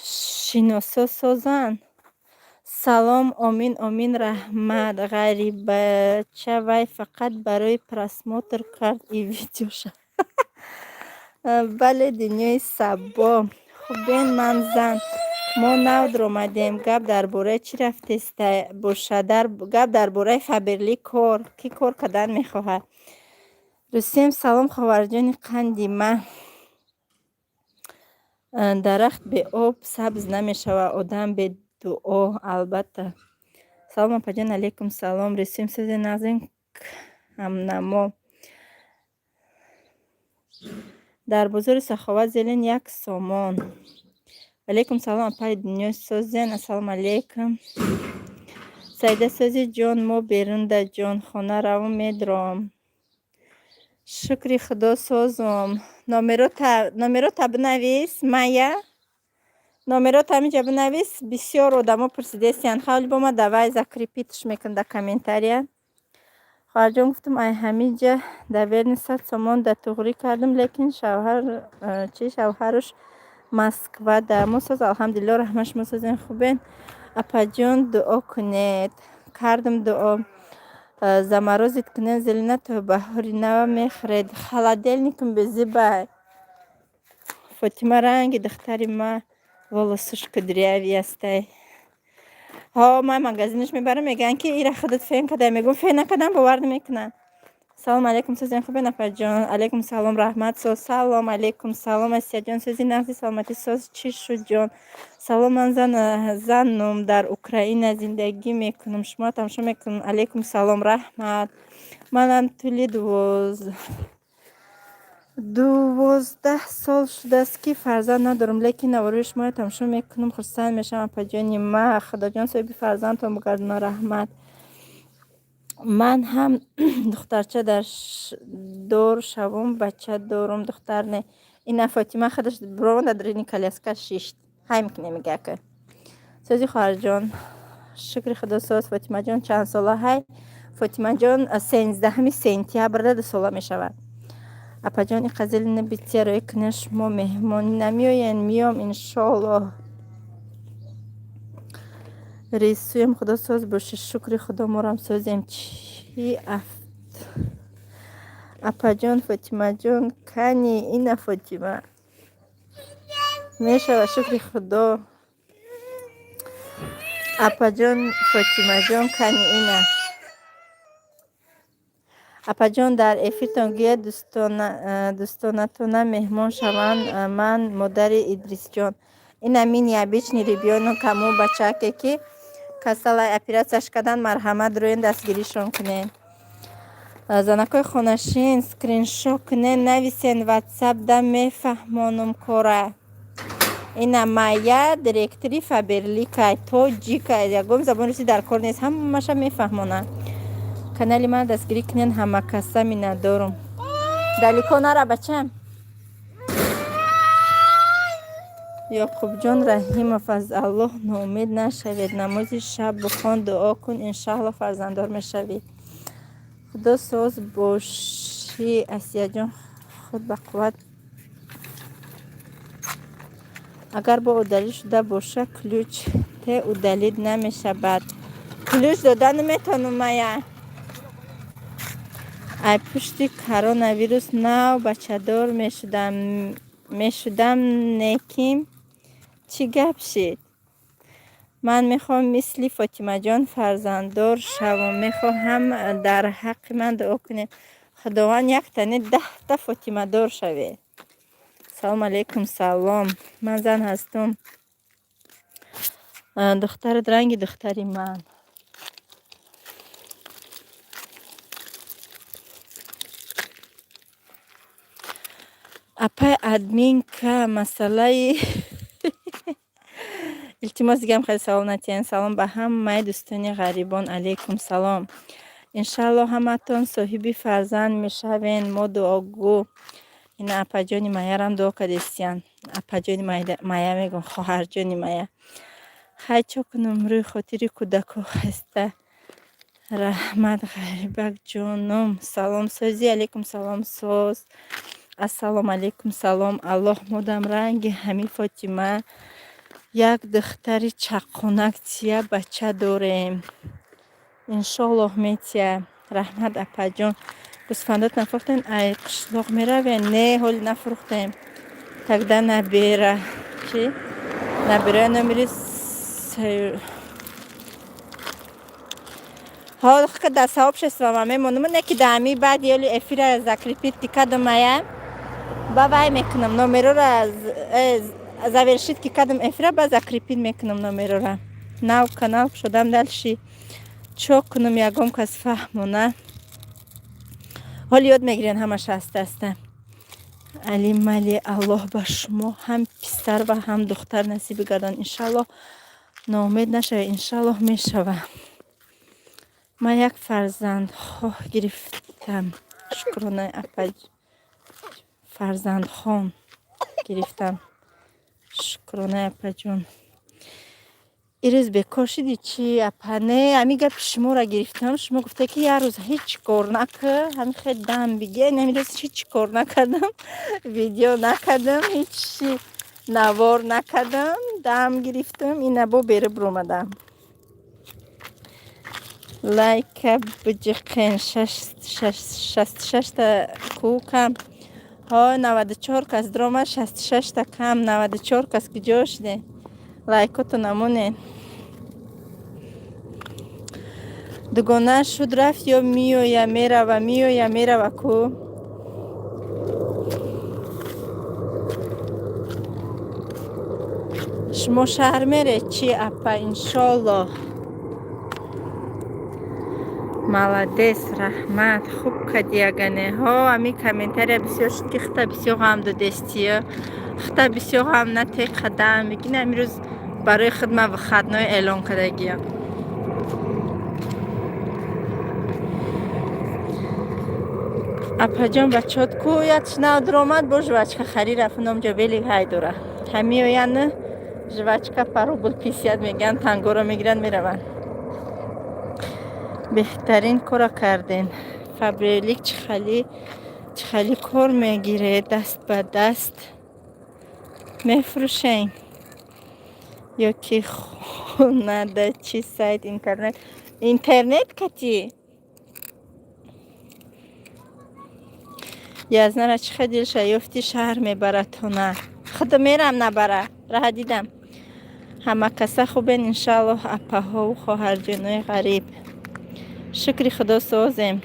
Шиносо созанд. Салом, омин, омин, раҳмат. Ғарибача, вай фақат барои просмотр кард и видеоша. Бале, дунёи сабо. Хубен, ман зан. Мо нав даромадем. Гап дар бораи чӣ рафтеста бошад? Гап дар бораи Фаберли кор. Кӣ кор кардан мехоҳад? Русиям, салом, ховарҷони қанди ман. Дарахт беоб сабз намешавад, одам бедуо, албатта. Салом, апаҷон, алейкум салом. Русиям, сози, нағзин, ҳамнамо. Дар бозори Саховат зелен 1 сомон. Алейкум салом, апаи дунё, созен. Ассалому алейкум. Саида, сӯзи ҷон, мо берунда ҷон, хона равм, медром. Шукри Худо, созум. Номерота бинавис, Майя. Номерота ҳаминҷа бинавис. Бисёр одамо пурсидестиянд. Ҳавли бо ма давай закрепить ш мекунам дар комментария. Хоҳарҷон, гуфтам, ай ҳаминҷа доверни 100 сомон да туғрӣ кардам, лекин шавҳар чи, шавҳараш Москва да. Мо соз, алҳамдулилло, раҳмат, шумо созен, хубен? Апаҷон, дуо кунед. Кардам дуо. Заморозить кунед зелена, то баҳори нава мехӯред. Холодильник ам безибай. Фотима ранги духтари ма, волос аш кудрявый астай. Ҳо, ман магазинаш мебарам, мегӯянд, ки ира худат фен кадай. Мегӯям, фен накардам, бовар намекунанд. Салом алейкум, сӯзен, хубен, апаҷон? Алейкум салом, раҳмат, соз. Салом алейкум, салом, Асияҷон, сӯзи, нағзи, саломатӣ, соз, чӣ шуд, ҷон? Салом, ман занум, дар Украина зиндагӣ мекунам, шумо тамошо мекунам. Алейкум салом, раҳмат. Манам тӯли 12 сол шудааст, ки фарзанд надорам, лекин навораи шуморо тамошо мекунам, хурсанд мешавам. Апаҷони ма, Худоҷон соҳиби фарзандтон бигардона, раҳмат. Ман ҳам духтарча дор шавум, бача дорум, духтар не. Ина Фотима худаш бированда, дрини коляска шишт, ҳай мекунем, мега. Сӯзи, хоҳарҷон? Шукри Худо, соз. Фотимаҷон чанд сола ҳай? Фотимаҷон 13 сентябрда 2 сола мешавад. Апаҷон, иқа зелени бития рӯй кунед, шумо меҳмонӣ намеоед? Миём, иншоаллоҳ. Рисуем, Худо соз бошӣ. Шукри Худо, морам созем. Чӣ афт, апаҷон? Фотимаҷон кани? Ина Фотима мешавад. Шукри Худо. Апаҷон, Фотимаҷон кани? Ина. Апаҷон, дар эфиртон гӯяд, дӯстонатона меҳмон шаванд. Ман модари Идрисҷон. Ина мин необычный ребёнок, ҳамун бачаке, ки касалай, оператсияш карданд. Марҳамат, рӯен, дастгиришон кунед. Занакҳои хонашин, скриншот кунед, нависен ватсап да, мефаҳмонум кора. Ина Майя, директори Фаберликай, тоҷикай, ягон забони русӣ дар кор нест, ҳамаша мефаҳмонад. Канали ман дастгирӣ кунед, ҳамакаса миннатдорум. Далеко нара, бачам. Ёқубҷон Раҳимов, аз Аллоҳ ноумед нашавед, намози шаб бихон, дуо кун, иншааллоҳ фарзанддор мешавӣ. Худо соз бошӣ, Асияҷон, худ ба қувват. Агар бо удалить шуда боша, ключ те, удалить намешавад. Ключ дода наметавонам, Мая. Ай пушти коронавирус нав бачадор мешудам, неким чӣ гап шид? Ман мехоҳам мисли Фотимаҷон фарзанддор шавам, мехоҳам дар ҳаққи ман дуо кунед. Худованд яктане 10та фотимадор шавед. Салом алейкум, салом. Ман зан ҳастум. Духтарат ранги духтари ман. Апай админка, масъалаи, илтимос, дигам хеле савол натиҳен. Салом ба ҳамаи дӯстони ғарибон. Алейкум салом. Иншааллоҳ, ҳамаатон соҳиби фарзанд мешавен, мо дуогӯ. Ина апаҷони Майярам дуо кардестиян. Апаҷони Майя мегӯм, хоҳарҷони Майя. Хай, чо кунам, рӯи хотири кӯдако хаста. Раҳмат, Ғарибак ҷоном. Салом, созӣ? Алейкум салом, соз. Ассалому алейкум, салом. Аллоҳ модам ранги ҳамин Фотима як духтари чаққонак тия, бача дорем. Иншоаллоҳ, метия. Раҳмат, апаҷон. Гӯсфандот нафурӯхтем? Ай қишлоқ меравем? Не, ҳоли нафурӯхтем. Тогда набера чӣ, набераи номери ҳол дар сообщество ма мемонам, не ки даами баъд ёли эфира закрепить ки кадомая, ба вай мекунам номерора, завершить ки кадом эфира, ба закрепить мекунам номерора. Нав канал шудам, дальше чо кунам, ягон кас фаҳмона. Ҳол ёд мегирен ҳамаша аста аста. Али мали, Аллоҳ ба шумо ҳам писар ва ҳам духтар насиб бигардон, иншааллоҳ. Ноумед нашавед, иншааллоҳ, мешава. Ман як фарзандхоҳ гирифтам, шукрона, апа. Фарзандхон гирифтам, шукрона, апаҷон. Ирӯз бекор шидӣ чӣ, апа? Не, ҳамин гапи шуморо гирифтам. Шумо гуфта, ки як рӯз ҳеҷ кор накар, ҳамин хел дам бигир. Ҳамин рӯз ҳеҷ кор накардам, видео накардам, ҳеҷ навор накардам, дам гирифтам, ина бо беру биромадам. Лайка биҷиқен, 66-та ку кам. Ҳо, 94 кас диромад, 66-та кам, 94 кас куҷо шудем? Лайкото намонед. Дугона шуд, рафт ё меоя, мерава, меоя, мерава ку? Шумо шаҳр меред чӣ, апа? Иншоллоҳ. Молодец, раҳмат, хуб кардӣ. Ягане ҳо, ҳамин комментария бисёр шуд, ки хита бисёр ғам додестия, хита бисёр ғам нате, қадам бигин. Ҳамин рӯз барои худ ман выходной эълон кардагиям. Апаҷон, бачаҳот ку? Якш нав дуромад, бо жвачка харӣ рафт, номҷо велик ҳай дора. Ҳамиоян, жвачка по рубль 50 мегӯянд, тангоро мегиранд, мераванд. Беҳтарин кора карден. Фаберлик чихали кор мегиред? Даст ба даст мефурӯшем ё ки хонада чи сайт, интернет кати? Язнара чӣ хел дилша ёфти, шаҳр мебаратона. Худо мерам, набара, раҳа дидам. Ҳама каса хубен, иншааллоҳ, апаҳову хоҳарҷонои ғариб? Шукри Худо, созем.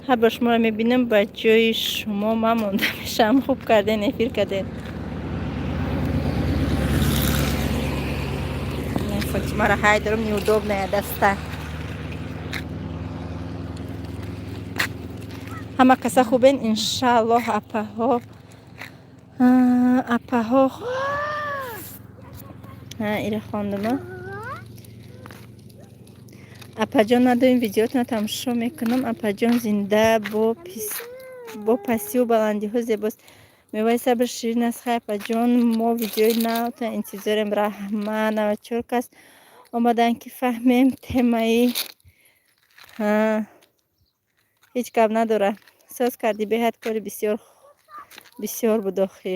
Ҳар бор шуморо мебинам, ба ҷои шумо ман монда мешавам. Хуб карден, эфир карден. Фотимаро ҳай дорам, неудобная даста. Ҳама каса хубен, иншааллоҳ, апаҳо? Ира хондума. Апаҷон, ман доим видеотонро тамошо мекунам. Апаҷон, зинда бо пастиву баландиҳо зебост, меваи сабр ширин аст. Хай, апаҷон, мо видеои навтон интизорем. Раҳмат. 94 кас омаданд, ки фаҳмем темаи. Ҳеҷ гап надорад, соз кардӣ, беҳад кори бисёр бисёр буд охӣ.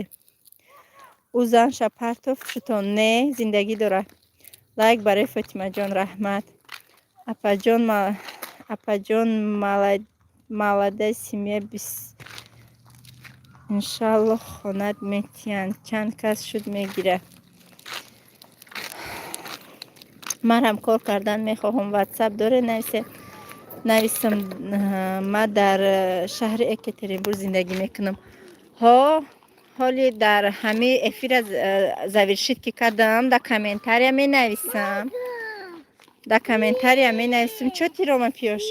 Ӯ занша партофт шутон? Не, зиндагӣ дорад. Лайк барои Фотимаҷон, раҳмат. Апаҷон, молодая семья, иншаллоҳ хонат метиҳанд. Чанд кас шуд мегирад? Манам кор кардан мехоҳам. Ватсап доре? Нависе, нависам. Ман дар шаҳри Екатеринбург зиндагӣ мекунам. Ҳо, ҳоли дар ҳамаи эфира завершить ки кардам, дар комментария менависам, дар комментария менависам. Чё ты, Рома, пьёшь?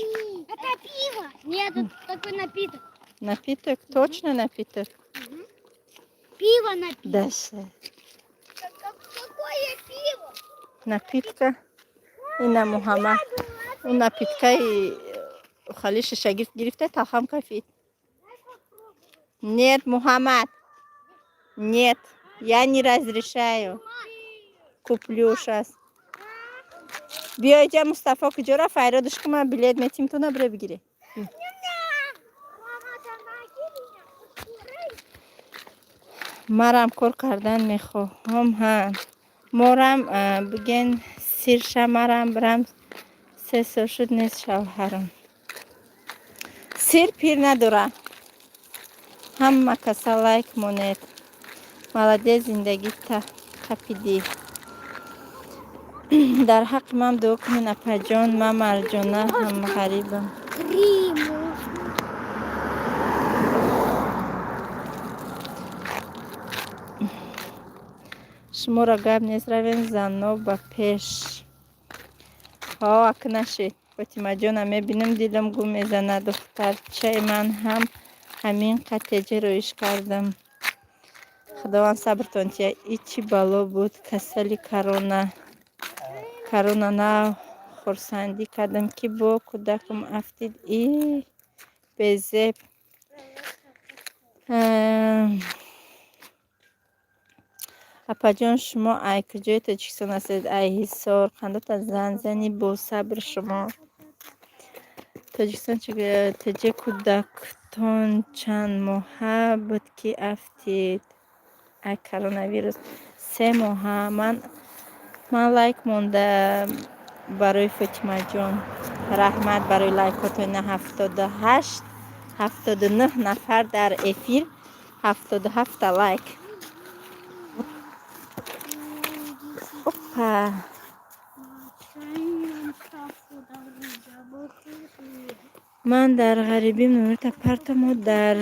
Это пиво. Нет, это такой напиток. Напиток? Точно напиток? Пиво напиток. Даша. Какое пиво? Напитка. Ина Муҳаммад. Он напиткаи хали шишагирд гирифта, талхам кафид. Нет, Мухаммад. Нет, я не разрешаю. Куплю сейчас. Биё иҷа, Мустафо куҷо рафт? Файродаш ки ман билет метим, ту набре бигирӣ. Мама, помоги меня. Марам кор кардан мехоҳам. Ҳа, морам биген сирша, марам бирам. 3 сол шуд, нест шавҳарам. Сир пир надора. Ҳама каса лайк монед. Молодец, зиндагита қапидӣ. Дар ҳаққи ман дуо кунед, апаҷон. Ман Марҷона ҳам ғарибам. Три можно. Шуморо гап нест, равем, зано ба пеш. Ҳо, ак нашед. Фотимаҷона мебинам, дилам гум мезанад. Духтарчаи ман ҳам ҳамин қад теҷа роиш кардам. Худованд сабртон тиҳад. И чӣ бало буд, касали корона. Корона нав Хурсандӣ кардам, ки бо кӯдакам афтид. И безеб. Апаҷон, шумо ай куҷои Тоҷикистон ҳастед? Ай Ҳисор. Қандата занзани босабр шумо. Тоҷикистон теҷе. Кӯдактон чанд моҳа буд, ки афтид ай коронавирус? 3 моҳа. Ман лайк монда барои Фотимаҷон. Раҳмат барои лайкотон. На, 78, 79 нафар дар эфир, 77-та лайк. Опа. Ман дар ғарибим, номерта партамо дар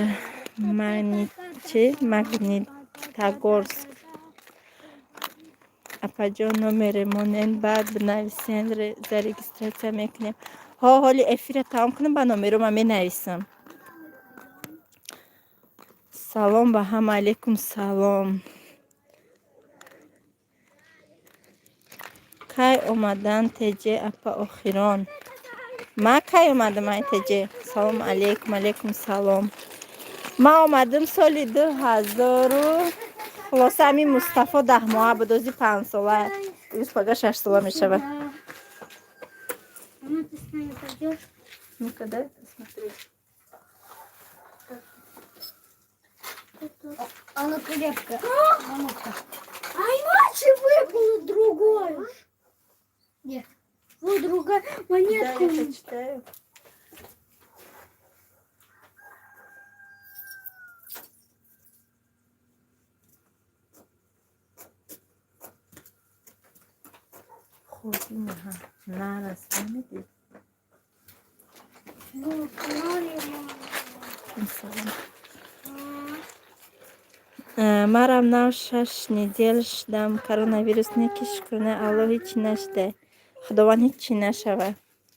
чи Магнитогорск. Апаҷон, номере монен, баъд бинависен, зарегистрация мекунем. Ҳо, ҳоли эфира тамом кунам, ба номерома менависам. Салом ба ҳама. Алейкум салом. Кай омадан теҷе, апа, охирон? Ма кай омадам ай теҷе? Салом алейкум. Алейкум салом. Ма омадам соли 2000-у, хулоса, ҳамин Мустафо 10 моҳа буд, ози 5-сола, юз пага 6-сола мешавад. Мама, ты с нами пойдешь? Ну-ка, дай посмотреть. Она крепкая. А ну-ка. А иначе выпало другое. Нет. Вот другая монетка. Да, я почитаю. Хуб, инаҳа нарас, фаҳмидӣ? Ну, Салом. Марам нав 6 недель шудам коронавирус не, ки шукрона Алло, ҳичи нашуда. Худованд ҳичи нашава.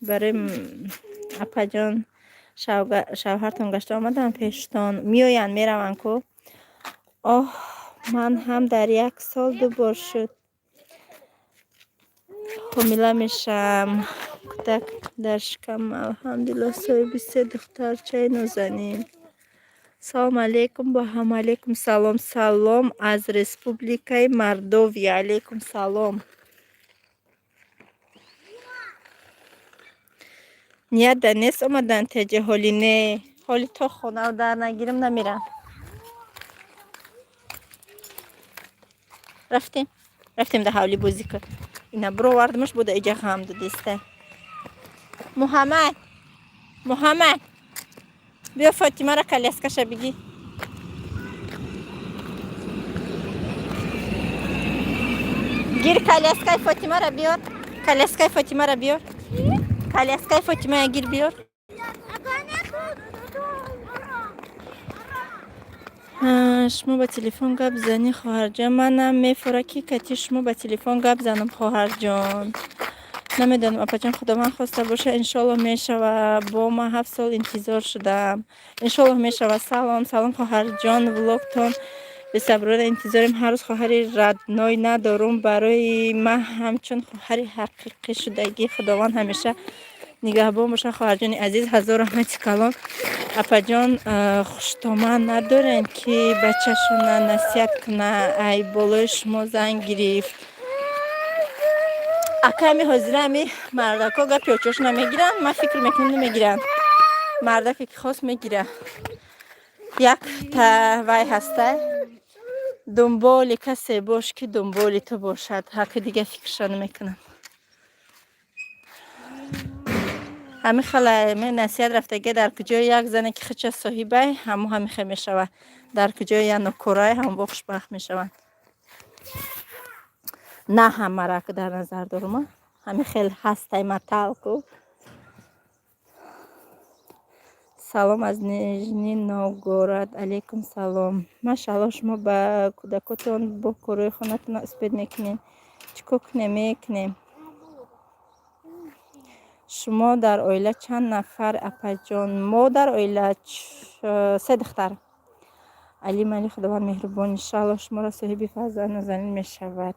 Барои апаҷон, шавҳартон гашта омадан пештон? Меоянд, мераванд ку. Оҳ, ман ҳам дар як сол ду бор шуд, ҳомила мешавам, кӯдак дар шикам. Алҳамдулилло, соҳиби се духтарчаи нозанин. Салом алейкум ба ҳама. Алейкум салом. Салом аз Республикаи Мордовия. Алейкум салом. Ният да нест омадан теҷе ҳоли? Не, ҳоли то хонаро дар нагирам, намерам. Рафтем, рафтем, дар ҳавлӣ бозӣ кун. Ина бировардамаш, буда иҷа ғам додиста. Муҳаммад, Муҳаммад, биё, Фотимаро коляскаша бигӣ. Гир, коляскаи Фотимаро биёр, коляскаи Фотимаро биёр, коляскаи Фотимая гир, биёр. Шумо ба телефон гап занӣ, хоҳарҷон? Манам мефора, ки кати шумо ба телефон гап занам, хоҳарҷон. Намедонам, апаҷон, Худованд хоста боша, иншоалло мешава. Бо ман 7 сол интизор шудам, иншоалло мешава. Салом, салом, хоҳарҷон. Влогтон бесаброна интизорем ҳар рӯз. Хоҳари родной надорум, барои ман ҳамчун хоҳари ҳақиқӣ шудагӣ. Худованд ҳамеша нигаҳбон боша, хоҳарҷони азиз. Ҳазор раҳмати калон, апаҷон. Хуштоман надорем, ки бачашона насиҳат куна. Ай болои шумо занг гирифт. Ака, ами ҳозира ами мардако гапи очошона мегиранд? Ман фикр мекунам, намегиранд. Мардаке ки хост, мегира. Як та вай ҳастай: дунболи касе бош, ки дунболи ту бошад. Ҳақи дига фикрша намекунам. Ҳами хела насиҳат рафтага. Дар куҷои як зане, ки хича соҳибай, ҳамо ҳамихе мешавад. Дар куҷои як нокорай, ҳамо бо хушбахт мешаванд. На ҳамара дар назар дорум, ҳами хел ҳастай матал ку. Салом аз Нижний Новгород. Алейкум салом. Машаалло, шумо ба кӯдакотон бо корҳои хонатон успеть мекунед. Чӣ кор кунем, мекунем. Шумо дар оила чанд нафар, апаҷон? Мо дар оила се духтар. Алим али, Худованд меҳрубон, иншаалло шуморо соҳиби фарзанд нозанин мешавад.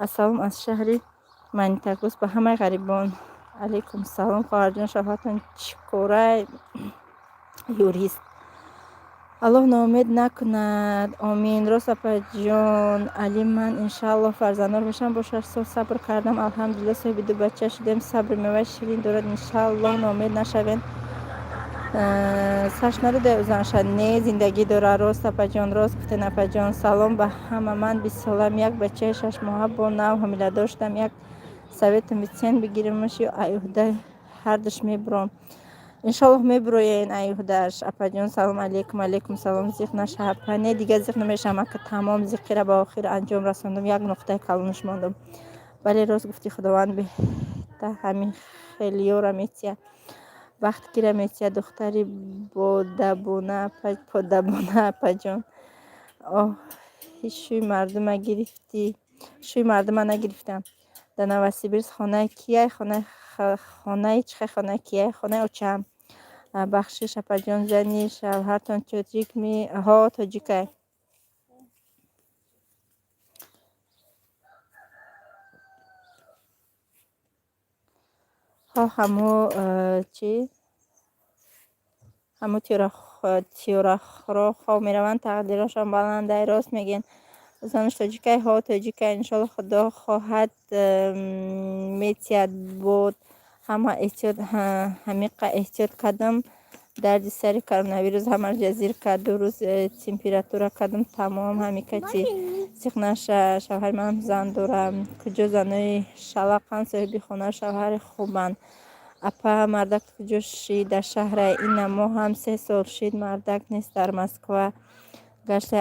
Ассалом аз шаҳри Магнитогорск ба ҳамаи ғарибон. Алайкум салом, хоҳарҷон, шавҳартон чӣ корай? Юрист. Аллоҳ ноумед накунад, омин. Рост, апаҷон Али, ман иншааллоҳ фарзанддор мешавам. Бо 6 сол сабр кардам, алҳамдулилла, соҳиби ду бача шудем. Сабр меваи ширин дорад, иншааллоҳ, ноумед нашавем. Сарш надода занша, не, зиндагӣ дора. Рост, апаҷон, рост гуфтен, апаҷон. Салом ба ҳама, ман 20-солам, як бачаи 6-моҳа, бо нав ҳомиладор шудам. Як советум битсен, бигиримаш ё аюҳда ҳардуш мебуром? Иншоллоҳ, мебуроен аюҳдаш, апаҷон. Салом алейкум. Алейкум салом. Зиқ наша, апа. Не, дига зиқ намешавам, ака, тамом, зиқира ба охир анҷом расондум, як нуқтаи калонаш мондум. Бале, рост гуфтӣ, Худованд беҳта ҳамин хелиёра метия, вақт кира метия. Духтари бодабона, подабона, апаҷон. Оҳ, шӯи мардума гирифтӣ? Шӯи мардума нагирифтам. Дар Новосибирск хонаи кияй? Хонаи чихе, хонаи кияй? Хонаи очаам. Бахшиш, апаҷон, зани шавҳартон тоҷик ми? Ҳо, тоҷикай. Ҳо, ҳамо чи, ҳамо тиёрахро хоб мераванд, тақдирошон баландай. Рост мегӯен. Занаш тоҷикай? Ҳо, тоҷикай. Иншолло, Худо хоҳад, метиҳад. Буд ҳама эҳтиёт, ҳамиқа эҳтиёт кардам. Дарди сари коронавирус ҳамаш ҷазир кард. 2 рӯз температура кардам, тамом. Ҳамикати зиқ наша. Шавҳари манам зан дорам. Куҷо занои шалақанд, соҳиби хона, шавҳари хубанд. Апа, мардак куҷо шид? Дар шаҳра. Ина мо ҳам 3 сол шид, мардак нест, дар Москва гашта.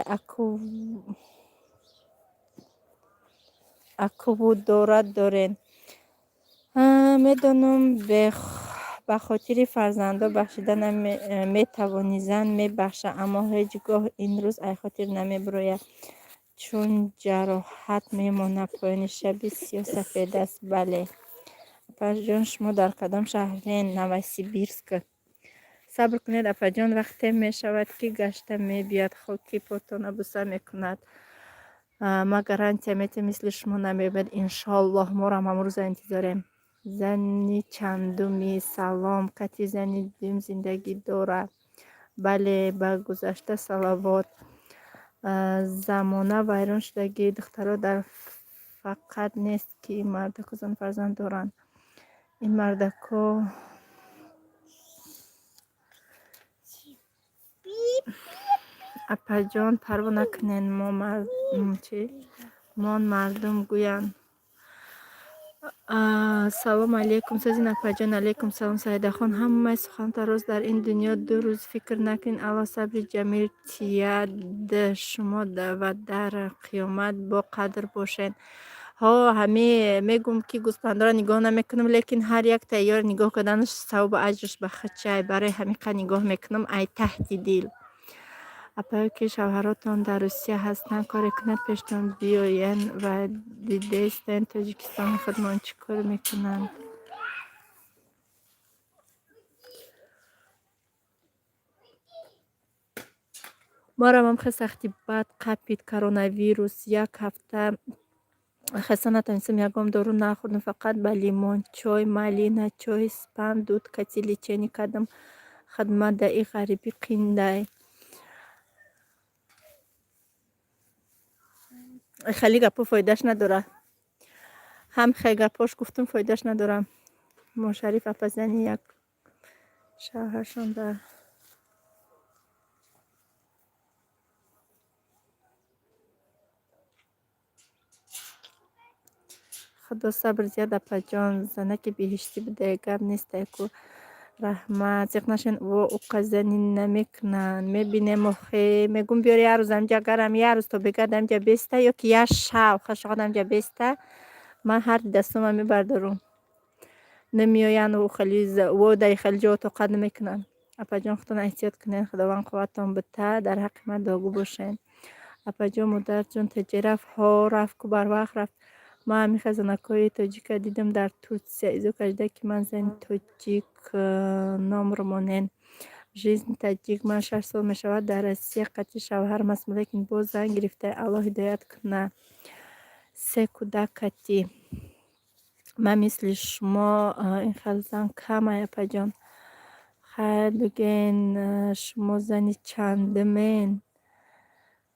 Акуву дорад, дорен. Медонам, ба хотири фарзандо бахшида метавонӣ, зан мебахша, аммо ҳеҷ гоҳ ин рӯз ай хотир намебарояд, чун ҷароҳат мемонад. Поёни шаби сиёҳ сафед аст. Бале. Апаҷон, шумо дар кадом шаҳрен? Новосибирск. Сабр кунед, апаҷон, вақте мешавад, ки гашта мебиёд, хоки потона буса мекунад. Ма гарантия метиҳам, мисли шумо намебиёд, иншоаллоҳ. Морам ҳамон рӯза интизорем. Зани чандуми? Салом. Кати зани дуюм зиндагӣ дорад? Бале. Ба гузашта салавот. Замона вайрон шудагӣ, духтаро дар фақат нест, ки мардаку зану фарзанд доранд. Ин мардако, апаҷон, парво накунед, чи мон мардум гӯянд. Салому алейкум, созин, апаҷон. Алейкум салом, Саидахон. Ҳамаи суханта рост. Дар ин дунё ду рӯз фикр накунед. Аллоҳ сабри ҷамил тияд шумо ва дар қиёмат бо қадр бошед. Ҳо, ҳаме мегӯм, ки гӯспандоро нигоҳ намекунам, лекин ҳар як тайёр нигоҳ карданаш савобу аҷраш ба худчай. Барои ҳамиқа нигоҳ мекунам ай таҳти дил. Апаё, ки шавҳаротон дар Русия ҳастанд, коре кунед, пештон биёянд ва дидестен Тоҷикистони худмон чӣ кор мекунанд. Марам ҳам хеле сахти бад қапид коронавирус. Як ҳафта хаста натавонистам, ягон дору нахӯрдам, фақат ба лимон чой, малина чой, спам, дуд кати лечение кардам. Хидмат дар и ғарибӣ қиндай. Хеле гапҳо фоидааш надорад. Ҳам хел гапҳош гуфтум, фоидааш надорад. Мошариф апа, зани як шавҳаршон дар Худо сабр диҳад, апаҷон. Занаки биҳиштӣ будае, гап нестай ку. Раҳмат. Зиқ нашавед, во уқа занӣ намекунанд. Мебинем охе. Мегӯм, биёр як рӯз амҷа, агарам як рӯз то бегар амҷа беста ё ки як шав хашоқад амҷа беста, ман ҳар дастума мебардорум. Намеоянд во дар хеле ҷо тоқат намекунанд. Апаҷон, худтон эҳтиёт кунед, Худованд қувваттон бита, дар ҳаққи ман дуогӯ бошед. Апаҷон, модарҷон теҷе рафт? Ҳо, рафт ку, барвақт рафт. Ман ҳамин хазонакҳои тоҷика дидам дар Турсия. Изо кажда, ки ман зани тоҷик номро монен. Жизнь таҷик. Ман 6 сол мешавад, дар Россия қатъи шавҳарам ҳастам, лекин боз зан гирифта. Аллоҳ ҳидоят кунад. Се кӯдак катӣ. Ман мисли шумо ин хел зан камай, апаҷон. Хайр, бигӯен, шумо зани чандумен?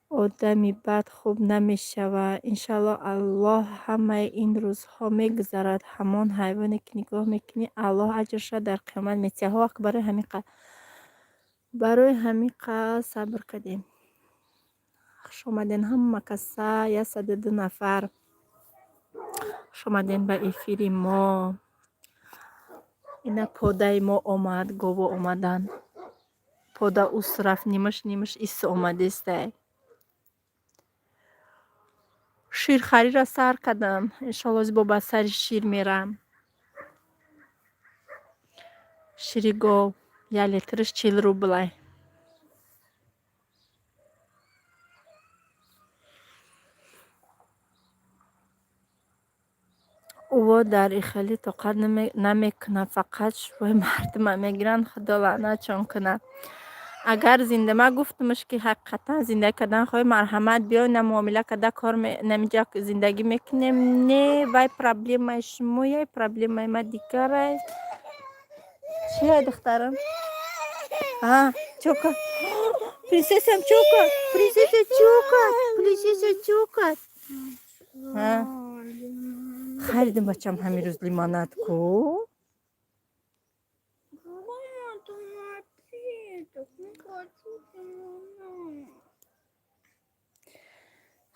Одами бад хуб намешавад. Иншаллоҳ, Аллоҳ, ҳамаи ин рӯзҳо мегузарад. Ҳамон ҳайвоне ки нигоҳ мекунӣ, Аллоҳ аҷрша дар қиёмат метиҳад. Ҳо, барои ҳамин қа сабр кардем. Хуш омаден ҳама каса, 102 нафар. Хуш омаден ба эфири мо. Ина подаи мо омад, гово омаданд. Пода ус рафт, нимаш нимаш ис омадестай. Ширхариро сар кардам. Иншолло, бо ба сари шир мерам. Шири гов 1 литраш 40 рублай. Ӯ дар ихелӣ тоқат намекунад, фақат шӯи мардума мегиранд, худо лаънатшон кунад. Агар зинда, ман гуфтамш, ки ҳақиқатан зиндагӣ кардан хоҳӣ, марҳамат, биёй, на муомила карда кор намиҷа зиндагӣ мекунем. Не, вай проблемаи шумояй, проблемаи ма дигарай. Чия, духтарам? А, чока. Принцессам чока, принцесса чока, принцесса чока. Харидим, бачам, ҳамин рӯз лимонад ку. Это напиток, не хочу лимонад.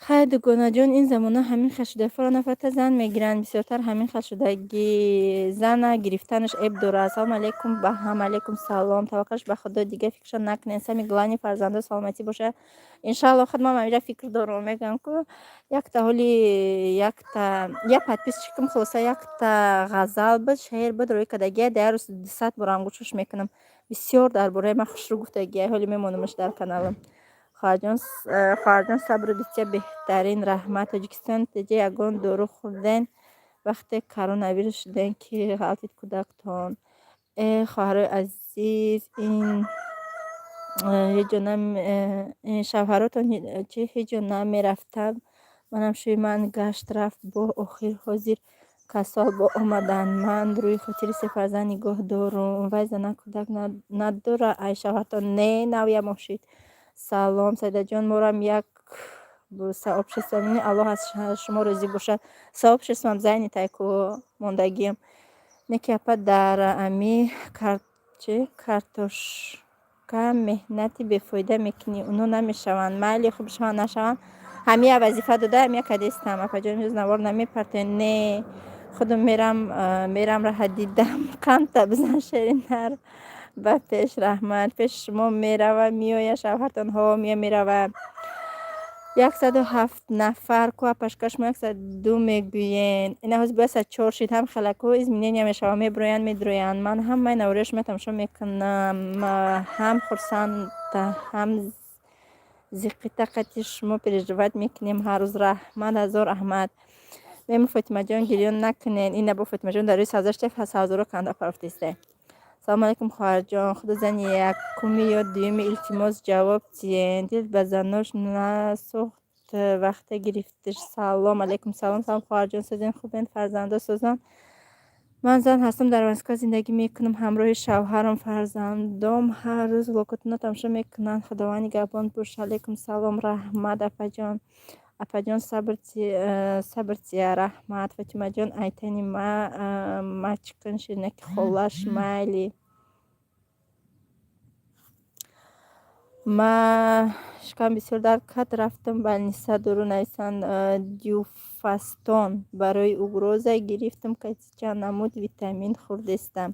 Хайр, дугонаҷон, ин замона ҳамин хел шуда, фалон нафарта зан мегиранд, бисёртар ҳамин хел шудагӣ. Зана гирифтанаш эб дорад. Ассалому алайкум ба ҳама. Алайкум салом. Таваккалш ба Худо, дигар фикрша накунед. Самое главное, фарзандо саломатӣ боша, иншаалло. Худ ман ҳамира фикр дорам, мегӯям ку якта ҳоли якта як подписчикам, хулоса, якта ғазал буд, шеър буд, рӯи кардагия, дар рӯз 200 борам гӯшаш мекунам. Бисёр дар бораи ман хушрӯ гуфтагия, ҳоли мемонамаш дар каналам. Хоҳарҷон, хоҳарҷон, сабру бисёр беҳтарин, раҳмат. Тоҷикистон теҷа ягон дору хӯрден вақте коронавирус шуден, ки ғалтид кӯдактон? Э, хоҳарои азиз, ин ҳеҷ ҷо шавҳаротон чи ҳеҷ ҷо намерафтанд. Манам шӯи ман гашт рафт, бо охир ҳозир касал бо омаданд. Ман рӯи хотири се фарзанд нигоҳ дорум. Вай зана кӯдак надора, ай шавҳартон? Не, нав як моҳ шид. Салом, Саидаҷон, морам як сообщество. Аллоҳ аз шумо розӣ бошад. Сообществом занятай ку мондагиам. Неки, апа, дар ами чи картошка меҳнати бефоида мекунӣ, уно намешаванд. Майли, хуб шаванд, нашаванд, ҳамия вазифа дода, ҳамия кадестам. Апаҷон, имрӯз навор намепартоед? Не, худам мерам раҳа дидам. Қандта бизан, шеринар ба пеш, раҳмат. Пеши шумо мерава, меоя шавҳартон? Ҳо, мея, мерава. 107 нафар ку, апашка, шумо 102 мегӯен. Ина ҳозир бояд 104 шид. Ҳам хелако изменения мешава, меброянд, медроянд. Ман ҳамаи навориҳои шумо тамошо мекунам, ҳам хурсанда, ҳам зиқита, қати шумо переживать мекунем ҳар рӯз. Раҳмат, ҳазор раҳмат. Мему Фотимаҷон, гирён накунен. Ина бо Фотимаҷон дар рӯи савзаште савзоро канда парофтесте. Салому алайкум, хоҳарҷон. Худо, зани якуми ё дуюми, илтимос, ҷавоб диҳен. Дил ба занош насӯхт вақте гирифтиш. Салом алайкум, салом, салом, хоҳарҷон, созен, хубен, фарзандо созан? Ман зан ҳастам, дар Москва зиндагӣ мекунам ҳамроҳи шавҳарам, фарзандом ҳар рӯз влоготонро тамошо мекунанд. Худованд нигаҳбон бош. Алайкум салом, раҳмат, апаҷон. Апаҷон, сабр тия, раҳмат. Фотимаҷон, айтани ма мачкун, ширинаки холаш, майли. Ма шикам бисёр дард кард, рафтам больница, дору нависанд, дюфастон барои угроза гирифтам, кати чанд намуд витамин хӯрдестам.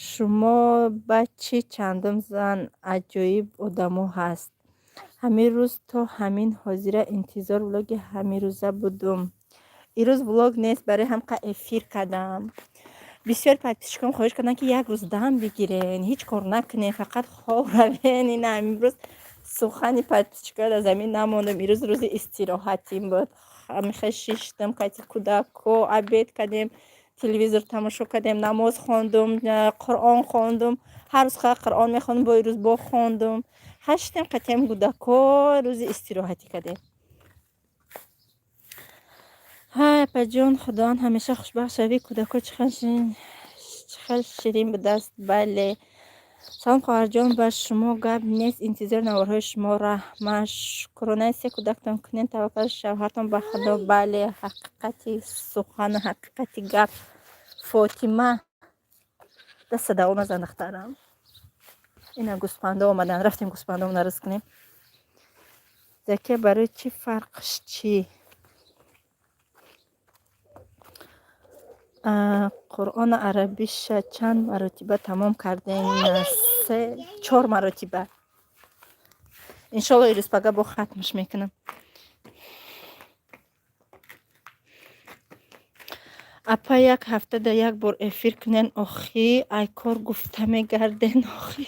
Шумо ба чӣ чандум зан? Аҷоиб одамо ҳаст. Ҳамин рӯз то ҳамин ҳозира интизор влоги ҳамирӯза будум. Ирӯз влог нест, барои ҳам қа эфир кардам. Бисёр подписчикам хоҳиш карданд, ки як рӯз дам бигирен, ҳеҷ кор накунен, фақат хоб равен. Ина имрӯз сухани подписчикоро дар замин намондам. Ирӯз рӯзи истироҳатим буд. Ҳамихе шиштам, кати кӯдако обед кардем. Телевизор тамошо кардем, намоз хондум, Қуръон хондум. Ҳар рӯз Қуръон мехондум, бо рӯз бо хондум. Ҳаштем қатиам кӯдако рӯзи истироҳатӣ кардем. Ҳай, апаҷон, Худованд ҳамеша хушбахт шавӣ. Кӯдако чӣ хел ширин будааст. Бале. Салом, хоҳарҷон, ба шумо гап нест, интизори наворҳои шумо. Раҳмат. Шукронаи се кӯдактон кунед, таваккал шавҳартон ба Худо. Бале, ҳақиқати сухану ҳақиқати гап. Фотима, даста даво назан, духтарам. Ина гӯспандо омадан, рафтем гӯспандомо ризқ кунем. Закия, барои чӣ фарқш чӣ? Қуръону арабиша чанд маротиба тамом кардем? Се, чор маротиба. Иншолло, ирӯз пага бо хатмаш мекунам. Апа, як ҳафтада як бор эфир кунен охӣ, ай кор гуфта мегарден охӣ.